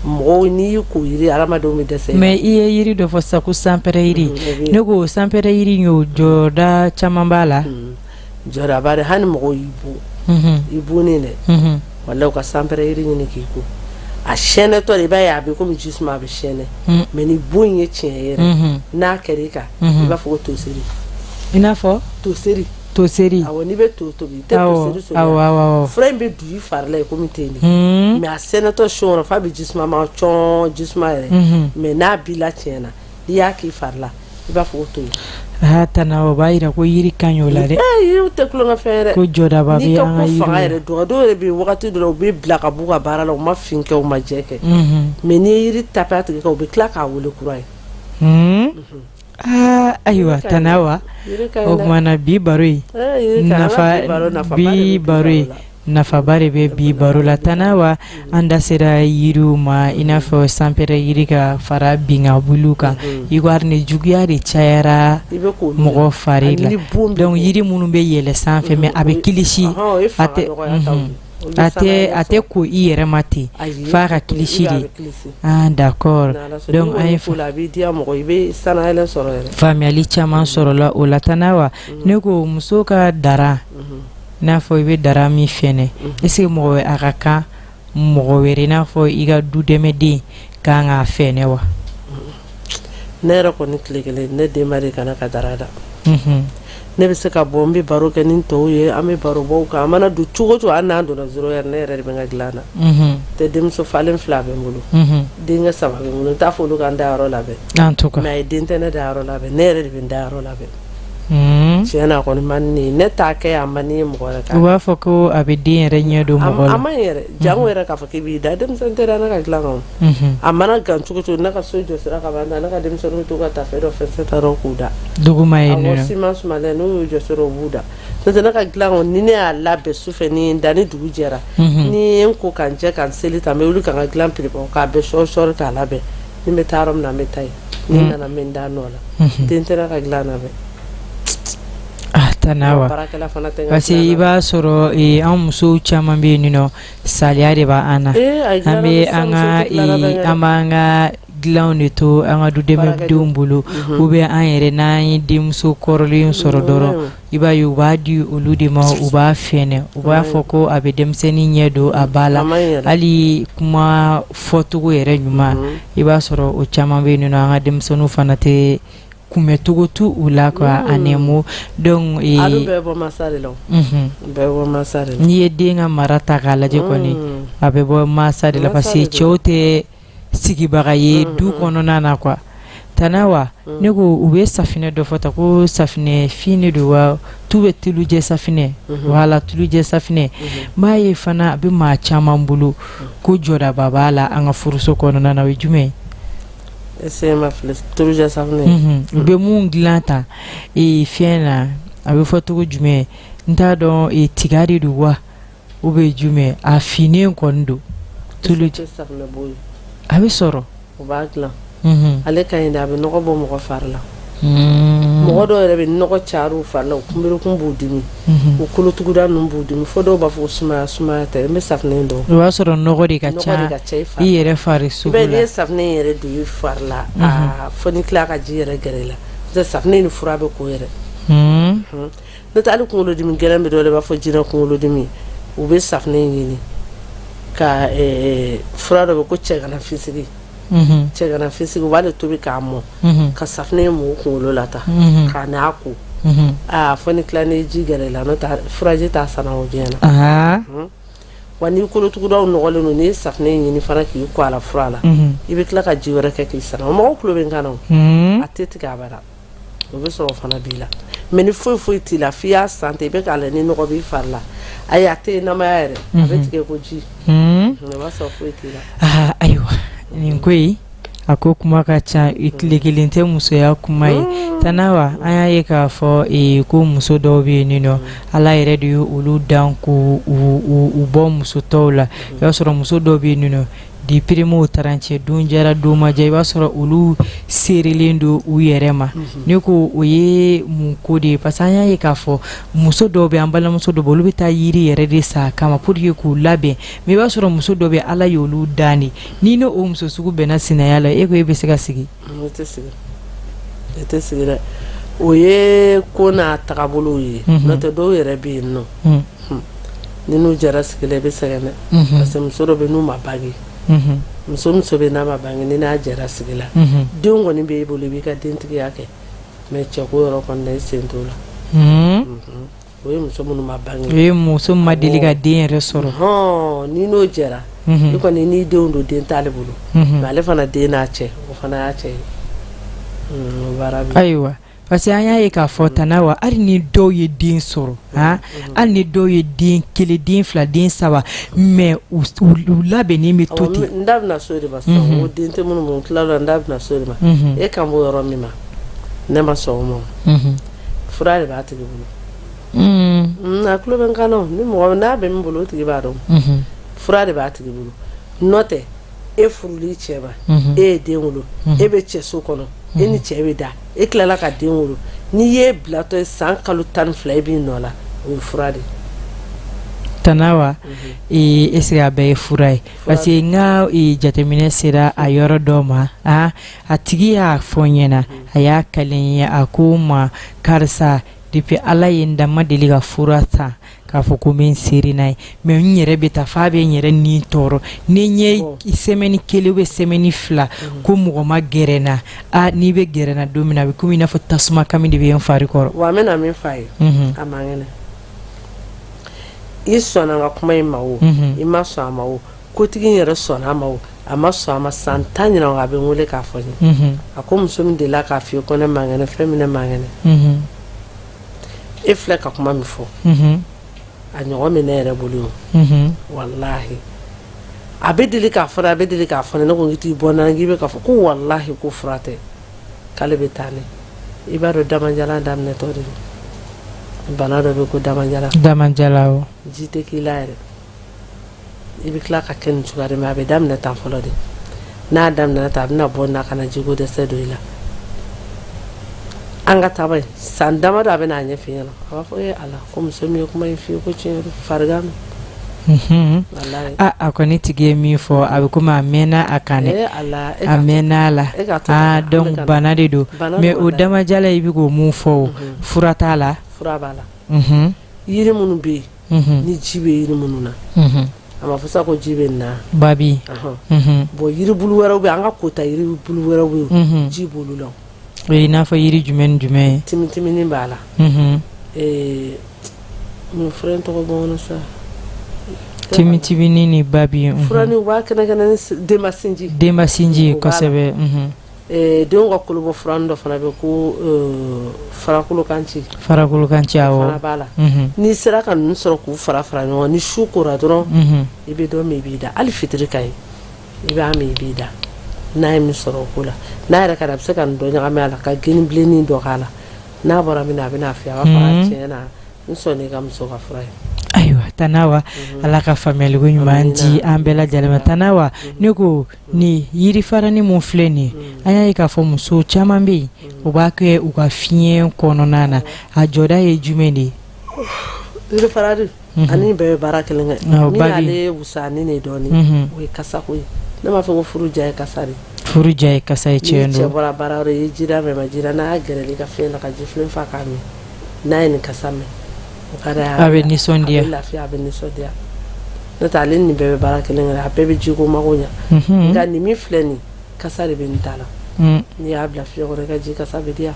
Mɔgɔw, n'i y'i ko yiri, hadamadenw bɛ dɛsɛ. Mais i ye yiri dɔ fɔ sisan ko sanpɛrɛn yiri. Ne ko sanpɛrɛn yiri y'o jɔda caman b'a la. Jɔdaba de, hali mɔgɔw y'i bon, i bonnen dɛ, walahi, u ka sanpɛrɛn yiri ɲini k'i ko. A sɛnɛtɔ de, i b'a ye a bɛ komi ji suma, a bɛ sɛnɛ. Mais ni bon in ye tiɲɛ yɛrɛ, n'a kɛra i kan, i b'a fɔ ko toseri. I n'a fɔ? Toseri. Toseri. Awɔ, n'i bɛ to tobi, i tɛ toseri soli? Awɔ. Fura in bɛ don i fari la komi ten de. Mais a sɛnɛtɔ so kɔnɔ, f'a bɛ ji suma ma cɔn, ji suma yɛrɛ. Mais n'a b'i la tiɲɛ na, n'i y'a k'i fari la, i b'a fɔ ko to. Aa Tana, o b'a jira ko yiri ka ɲi o la dɛ. Ee, yiriw tɛ tulonkɛfɛn yɛrɛ. Ko jɔdaba bɛ an ka yiriw fanga yɛrɛ dɔn. Dɔw yɛrɛ bɛ yen, wagati dɔ la, u bɛ bila ka b'u ka baara la, u ma fin kɛ, u ma jɛ kɛ. Mais n'i ye yiri taper a tigi kan, u bɛ tila k'a wele kura ye. Aa ayiwa Tana, wa o tuma na bi baro in nafa, bi baro in nafaba de bɛ bi baro la. Tana wa, an da sera yiriw ma, i n'a fɔ sanpɛrɛ yiri ka fara binkabuliw kan. I ko ni juguya de cayara mɔgɔ fari la, donc yiri minnu bɛ yɛlɛ sanfɛ, mais a bɛ kilisi, a tɛ ko i yɛrɛ ma ten, f'a ka kilisi de. Ah d'accord, donc an ye faamuyali caman sɔrɔla o la. Tana wa, ne ko muso ka dara, i n'a fɔ i bɛ dara min fɛnɛ, est-ce que mɔgɔ a ka kan mɔgɔ wɛrɛ, i n'a fɔ i ka du dɛmɛden kan k'a fɛnɛ wa? Ne yɛrɛ kɔni, tile kelen ne den ma de ka ne ka dara da. Ne bɛ se ka bɔ, n bɛ baro kɛ ni tɔw ye, an bɛ barobaw kan. An mana don cogo o cogo, hali n'an donna 0 heure, ne yɛrɛ de bɛ n ka dilan na. Tɛ denmuso falen fila bɛ n bolo, denkɛ saba bɛ n bolo, n t'a fɔ olu ka n dayɔrɔ labɛn. En tout cas. Mais a ye den tɛ ne dayɔrɔ labɛn, ne yɛrɛ de bɛ n dayɔrɔ labɛn. Tiɲɛ na, a kɔni man di ne ye, ne t'a kɛ, a man di n ye mɔgɔ wɛrɛ k'a. U b'a fɔ ko a bɛ den yɛrɛ ɲɛ don mɔgɔ la. A man ɲi yɛrɛ, jango yɛrɛ k'a fɔ k'i b'i da, denmisɛnnin tɛ da ne ka dilan kan o. A mana gan cogo cogo, ne ka so jɔsira ka ban, ne ka denmisɛnninw to ka tafe dɔ fɛnsɛ ta dɔrɔn k'u da. Duguma yen nɔ. Awɔ, siman sumalen, n'u y'u jɔsi dɔrɔn, u b'u da. N'o tɛ, ne ka dilan kɔni, ni ne y'a labɛn su fɛ, ni n da, ni dugu jɛra, ni ye n ko ka n jɛ ka n seli ta, n bɛ wuli ka n ka dilan piripiri k'a bɛɛ sɔɔri sɔɔri k'a labɛn. Ni n bɛ taa yɔrɔ min na, n bɛ taa yen. Ni n nana, n bɛ n da nɔ la. Den tɛ ne ka dilan na bɛ. Ah Tana wa, baarakɛla fana tɛ n ka parce que dilan i na. B'a sɔrɔ an musow caman bɛ yen nɔ, saliya de b'an na. An bɛ an ka an b'an ka dilanw de to an ka dudɛmɛdenw bolo, ou bien an yɛrɛ, n'an ye denmuso kɔrɔlen sɔrɔ dɔrɔn, i b'a ye u b'a di olu de ma, u b'a fɛnɛ, u b'a fɔ ko a bɛ denmisɛnnin ɲɛ don a ba la. Hali kuma fɔcogo yɛrɛ ɲuman, i b'a sɔrɔ o caman bɛ yen nɔ, an ka denmisɛnninw fana tɛ kunbɛcogo t'u u la quoi, en un mot. Donc a dun bɛɛ bɔ masa de la, o bɛɛ bɔ masa de la. N'i ye den ka mara ta k'a lajɛ kɔni, a bɛ bɔ masa de la, parce que cɛw tɛ sigibaga ye du kɔnɔna na quoi. Tana wa, ne ko u bɛ safinɛ dɔ fɔ ta, ko safinɛ fin de don wa, tu bɛ tulujɛ safinɛ, wala tulujɛ safinɛ. N b'a ye fana a bɛ maa caman bolo ko jɔdaba b'a la an ka furuso kɔnɔna na, o ye jumɛn ye? Est-ce ma filɛ, tulujɛ safinɛ. U bɛ mun dilan ta fiɲɛ na, a bɛ fɔ cogo jumɛn, n t'a dɔn, tiga de don wa, u bɛ jumɛn, a finnen kɔni don, tulu safinɛ bo ye. A bɛ sɔrɔ. U b'a dilan, ale ka ɲi, a bɛ nɔgɔ bɔ mɔgɔ fari la. Mɔgɔ dɔw yɛrɛ bɛ nɔgɔ cayara u fari la, u kunberekun b'u dimi, u kolotuguda ninnu b'u dimi, fo dɔw b'a fɔ ko sumaya. Sumaya tɛ, n bɛ safinɛ in dɔn. O b'a sɔrɔ nɔgɔ de ka ca i yɛrɛ fari sogo la. N'i ye safinɛ in yɛrɛ don i fari la, aa, fo ni tila ka ji yɛrɛ gɛrɛ i la, n'o tɛ safinɛ ni fura bɛ ko yɛrɛ. N'o tɛ, hali kunkolodimi gɛlɛn bɛ dɔw la, i b'a fɔ jinɛ kunkolodimi, u bɛ safinɛ in ɲini ka fura dɔ bɛ ko cɛgana fisigi. Cɛgana fisigi, u b'ale tobi k'a mɔ, ka safinɛ in mun kunkolo la ta k'a n'a ko, aa, fo ni tila ni ji gɛrɛ i la, n'o tɛ furaji t'a sanango diɲɛ na. Wa n'i kolotugudaw nɔgɔlen don, n'i ye safinɛ in ɲini fana k'i ko a la fura la, i bɛ tila ka ji wɛrɛ kɛ k'i sanango. Mɔgɔw tulo bɛ n kan na, o a tɛ tigɛ abada, o bɛ sɔrɔ o fana b'i la. Mais ni foyi foyi t'i la, f'i y'a san ten, i bɛ k'a la, ni nɔgɔ b'i fari la, ayi, a tɛ namaya yɛrɛ, a bɛ tigɛ ko ji, o b'a sɔrɔ foyi t'i la. Aa ayiwa, nin ko in A ko kuma ka ca, tile kelen tɛ musoya kuma ye. Tana Awa, an y'a ye k'a fɔ ko muso dɔw bɛ yen nɔ, Ala yɛrɛ de ye olu dan k'u u bɔ muso tɔw la. I b'a sɔrɔ muso dɔw bɛ yen nɔ, depuis u taara cɛ, don jɛra don ma jɛ, i b'a sɔrɔ olu seerelen don u yɛrɛ ma. Ne ko o ye mun ko de ye? Parce que an y'a ye k'a fɔ muso dɔw bɛ, an balimamuso dɔw bɛ, olu bɛ taa yiri yɛrɛ de san a kama pour que k'u labɛn. Mais i b'a sɔrɔ muso dɔw bɛ, Ala y'olu dan de. N'i ni o muso sugu bɛnna sinaya la, e ko e bɛ se ka sigi? E tɛ sigi, e tɛ sigi dɛ. O ye ko n'a tagabolo ye. N'o tɛ, dɔw yɛrɛ bɛ yen nɔ, ni n'u jɛra sigi la, i bɛ sɛgɛn dɛ, parce que muso dɔ bɛ, n'u ma bange, muso bɛ, n'a ma bange, ni n'a jɛra sigi la, den kɔni bɛ e bolo, i b'i ka dentigiya kɛ, mais cɛko yɔrɔ kɔni na, i sen t'o la. O ye muso minnu ma bange. O ye muso ma deli ka den yɛrɛ sɔrɔ. Hɔn, ni n'o jɛra, i kɔni n'i denw don, den t'ale bolo, mais ale fana den n'a cɛ, o fana y'a cɛ ye. O baara bɛ. Ayiwa, parce que an y'a ye k'a fɔ, Tana Awa, hali ni dɔw ye den sɔrɔ, han, hali ni dɔw ye den kelen, den fila, den saba, mais u labɛnnen bɛ to ten. N da bɛna so de ma sisan. O den tɛ minnu bolo, n tilala la, n da bɛna so de ma. E kan b'o yɔrɔ min ma, ne ma sɔn o ma. Fura de b'a tigi bolo. A tulo bɛ n kan na, ni mɔgɔ n'a bɛ min bolo, o tigi b'a dɔn. Fura de b'a tigi bolo. N'o tɛ, e furuli cɛ ma, e ye den wolo, e bɛ cɛ so kɔnɔ, e ni cɛ bɛ da, e tilala ka den wolo, n'i ye bilatɔ ye san kalo 12, e b'i nɔ la, o ye fura de ye. Tana Awa, est ce que a bɛɛ ye fura ye? Parce que n ka jateminɛ sera a yɔrɔ dɔ ma, a tigi y'a fɔ n ɲɛna, a y'a kale n ye, a ko n ma: karisa, depuis Ala ye n da, n ma deli ka fura san k'a fɔ ko n bɛ n seri n'a ye, mais n yɛrɛ bɛ taa f'a bɛ n yɛrɛ ni tɔɔrɔ. Ni n ye semaine kelen ou bien semaine 2 ko mɔgɔ ma gɛrɛ n na, a n'i bɛ gɛrɛ n na don min na, a bɛ komi i n'a fɔ tasuma kami de bɛ n fari kɔrɔ. Wa n bɛna min f'a ye, a man kɛnɛ. I sɔnna n ka kuma in ma o, i ma sɔn a ma o, kotigi in yɛrɛ sɔnna a ma o, a ma sɔn a ma, san 10 ɲinan, a bɛ n wele k'a fɔ n ye. A ko muso min delila k'a f'i ye ko ne man kɛnɛ, fɛn min ne man kɛnɛ, e filɛ ka kuma min fɔ, a ɲɔgɔn min ne yɛrɛ bolo, walahi, a bɛ deli k'a fɔ, a bɛ deli k'a fɔ ne ko k'i t'i bɔ n na, k'i bɛ k'a fɔ ko walahi ko fura tɛ, k'ale bɛ taa ne. I b'a dɔn, damajalan daminɛtɔ de don. Bana dɔ bɛ ko damajalan. Damajalan o. Ji tɛ k'i la yɛrɛ, i bɛ tila ka kɛ nin cogoya de, mais a bɛ daminɛ tan fɔlɔ de. N'a daminɛ tan, a bɛna bɔ na ka na jiko dɛsɛ don i la. An ka taama ye san damadɔ, a bɛ n'a ɲɛf'i ɲɛna, a b'a fɔ e Ala, ko muso min ye kuma in f'i ye, ko tiɲɛ don, farigan don. A a kɔni tigi ye min fɔ, a bɛ komi a mɛnna a kan dɛ, a mɛnna a la. Aa, donc bana de don. Mais o damajala, i bɛ k'o mun fɔ, o fura t'a la? Fura b'a la. Yiri minnu bɛ yen, ni ji bɛ yiri minnu na, a ma fɔ sa ko ji bɛ na. Babi. Bon, yiribulu wɛrɛw bɛ, an ka kota yiribulu wɛrɛw bɛ yen, ji b'olu la. O ye i n'a fɔ yiri jumɛn ni jumɛn ye? Timitimini b'a la. Mun fura in tɔgɔ bɔ n kɔnɔ sa. Timitimini ni babi. Fura ni u b'a kɛnɛ kɛnɛ ni denba sinji. Denba sinji, kosɛbɛ. Denw ka kolobɔ fura dɔ fana bɛ ko farakolokanci. Farakolokanci, awɔ. Fana b'a la. N'i sera ka ninnu sɔrɔ k'u fara fara ɲɔgɔn, ni su kora dɔrɔn, i bɛ dɔ min, i b'i da. Hali fitiri ka ɲi, i b'a min, i b'i da. N'a ye min sɔrɔ o ko la, n'a yɛrɛ ka di, a bɛ se ka nin dɔ ɲagami a la, ka geni bilennin dɔ k'a la. N'a bɔra min na, a bɛ n'a f'i ye, a b'a fɔ a tiɲɛ na, n sɔnn'i ka muso ka fura ye. Ayiwa, Tana Awa, Ala ka faamuyaliko ɲuman di an bɛɛ lajɛlen ma. Tana Awa, ne ko ni yirifarani mun filɛ nin ye, an y'a ye k'a fɔ muso caman bɛ yen, u b'a kɛ u ka fiɲɛ kɔnɔna na, a jɔda ye jumɛn de ye? Yirifarani ani bɛɛ bɛ baara kelen kɛ. Min y'ale wusa ni ne dɔɔnin, o ye kasako ye. Ne m'a fɔ ko furu diya ye kasa de. Furu diya ye kasa ye, tiɲɛ don. Ni cɛ bɔra baara yɔrɔ, i ye jida mɛn ma jida, n'a y'a gɛrɛli ka fiɲɛ na ka jifilen fa k'a min, n'a ye nin kasa mɛn, o ka d'a ye. A bɛ nisɔndiya. A bɛ lafiya, a bɛ nisɔndiya. N'o tɛ, ale ni nin bɛɛ bɛ baara kelen kɛ, a bɛɛ bɛ jiko mago ɲɛ. Nka nin min filɛ nin, kasa de bɛ nin ta la. N'i y'a bila fiɲɛ kɔrɔ, i ka ji kasa bɛ diya.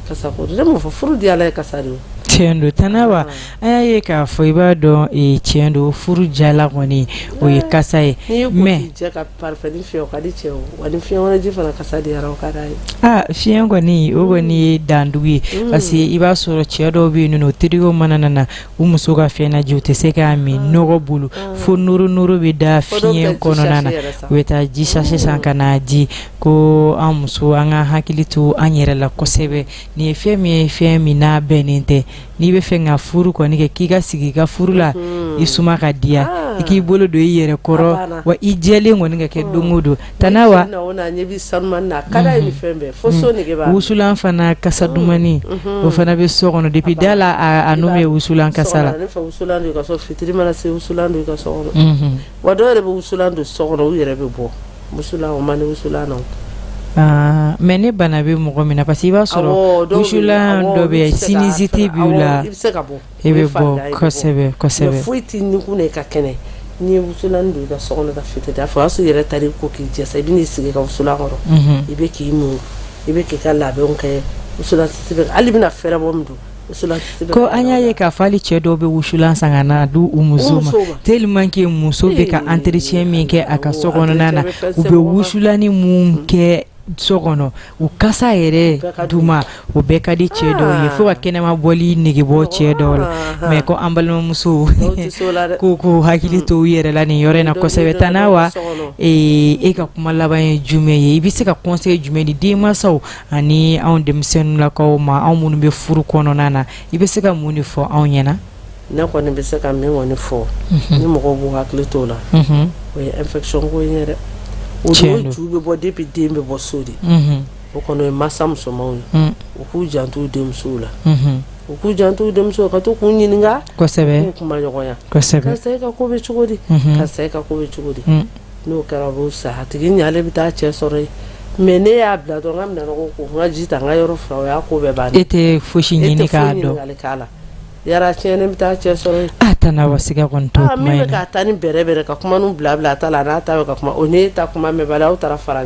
Kasa ko ne m'o fɔ, furu diyala ye kasa de ye. Tiɲɛ don, Tante Awa. An y'a ye k'a fɔ, i b'a dɔn, tiɲɛ don, furu jala kɔni, o ye kasa ye. Mais cɛ ka parfum fiyɛ, o ka di cɛ, wa ni fiɲɛ wɛrɛ ji fana kasa diyara, o ka d'a ye. Aa, fiɲɛ kɔni, o kɔni ye dandugu ye, parce que i b'a sɔrɔ cɛ dɔw bɛ yen nɔ, teriw mana nana u muso ka fiɲɛnaji, u tɛ se k'a min nɔgɔ bolo, fo noro noro bɛ da fiɲɛ kɔnɔna na. U bɛ taa ji sachet san ka n'a di. Ko an muso, an ka hakili to an yɛrɛ la kosɛbɛ. Nin ye fɛn min ye, fɛn min n'a bɛnnen tɛ. N'i bɛ fɛ ka furu kɔni kɛ, k'i ka sigi i ka furu la, i suma ka diya, i k'i bolo don i yɛrɛ kɔrɔ, wa i jɛlen kɔni ka kɛ don o don. Tante Awa, wusulan fana kasa dumanni, o fana bɛ so kɔnɔ depuis da la, a nun bɛ wusulan kasa la. Fitiri mana se, wusulan don i ka so kɔnɔ. Wa dɔw yɛrɛ bɛ wusulan don so kɔnɔ, u yɛrɛ bɛ bɔ wusulan, o man di wusulan na. Mais ni bana bɛ mɔgɔ min na, parce que i b'a sɔrɔ wusulan dɔ bɛ sinusite b'u la, i bɛ se ka bɔ. I bɛ bɔ kosɛbɛ kosɛbɛ. Foyi t'i nikun na i ka kɛnɛ. N'i ye wusulan don i ka so kɔnɔ ka fitiri da fɛ, o y'a sɔrɔ i yɛrɛ taara i ko k'i jɛ sa, i bɛ n'i sigi ka wusulan kɔrɔ, i bɛ k'i mun, i bɛ k'i ka labɛnw kɛ, wusulan sisi bɛ, hali i bɛna fɛrɛbɔ min don. Ko an y'a ye k'a fɔ hali cɛ dɔw bɛ wusulan san ka na di u muso ma, tellement que muso bɛ ka entretien min kɛ a ka so kɔnɔna na, u bɛ wusulanni mun kɛ so kɔnɔ, u kasa yɛrɛ duman, o bɛɛ ka di cɛ dɔw ye, fo ka kɛnɛma bɔli nege bɔ cɛ dɔw la. Mais ko an balimamusow ko k'u hakili to u yɛrɛ la nin yɔrɔ in na kosɛbɛ. Tante Awa, e ka kuma laban ye jumɛn ye? I bɛ se ka conseil jumɛn di denmansaw ani anw denmisɛnninlakaw ma, anw minnu bɛ furu kɔnɔna na? I bɛ se ka mun de fɔ anw ɲɛna? Ne kɔni bɛ se ka min kɔni fɔ, ni mɔgɔw b'u hakili t'o la, o ye infection ko in ye dɛ. O ju bɛ bɔ depuis den bɛ bɔ so de. O kɔni ye masa musomanw ye, u k'u janto u denmusow la, u k'u janto u denmuso, ka to k'u ɲininka kosɛbɛ, k'u kuma ɲɔgɔnya. Karisa, e ka ko bɛ cogo di? Karisa, e ka ko bɛ cogo di? N'o kɛra, b'o sa, a tigi ɲalen bɛ taa cɛ sɔrɔ yen. Mais ne y'a bila dɔrɔn, n ka minɛnɔgɔ ko, n ka ji ta, n ka yɔrɔ furan, o y'a ko bɛɛ bannen. E tɛ fosi ɲini k'a dɔn. K'a la yara tiɲɛni bɛ taa cɛ sɔrɔ yen. A Tante Awa, siga kɔni t'o kuma in na. Min bɛ k'a ta ni bɛrɛ bɛrɛ ka kuma bila bila a ta la, n'a ta bɛ ka kuma, o n'e ta kuma mɛn bali, aw taara fara.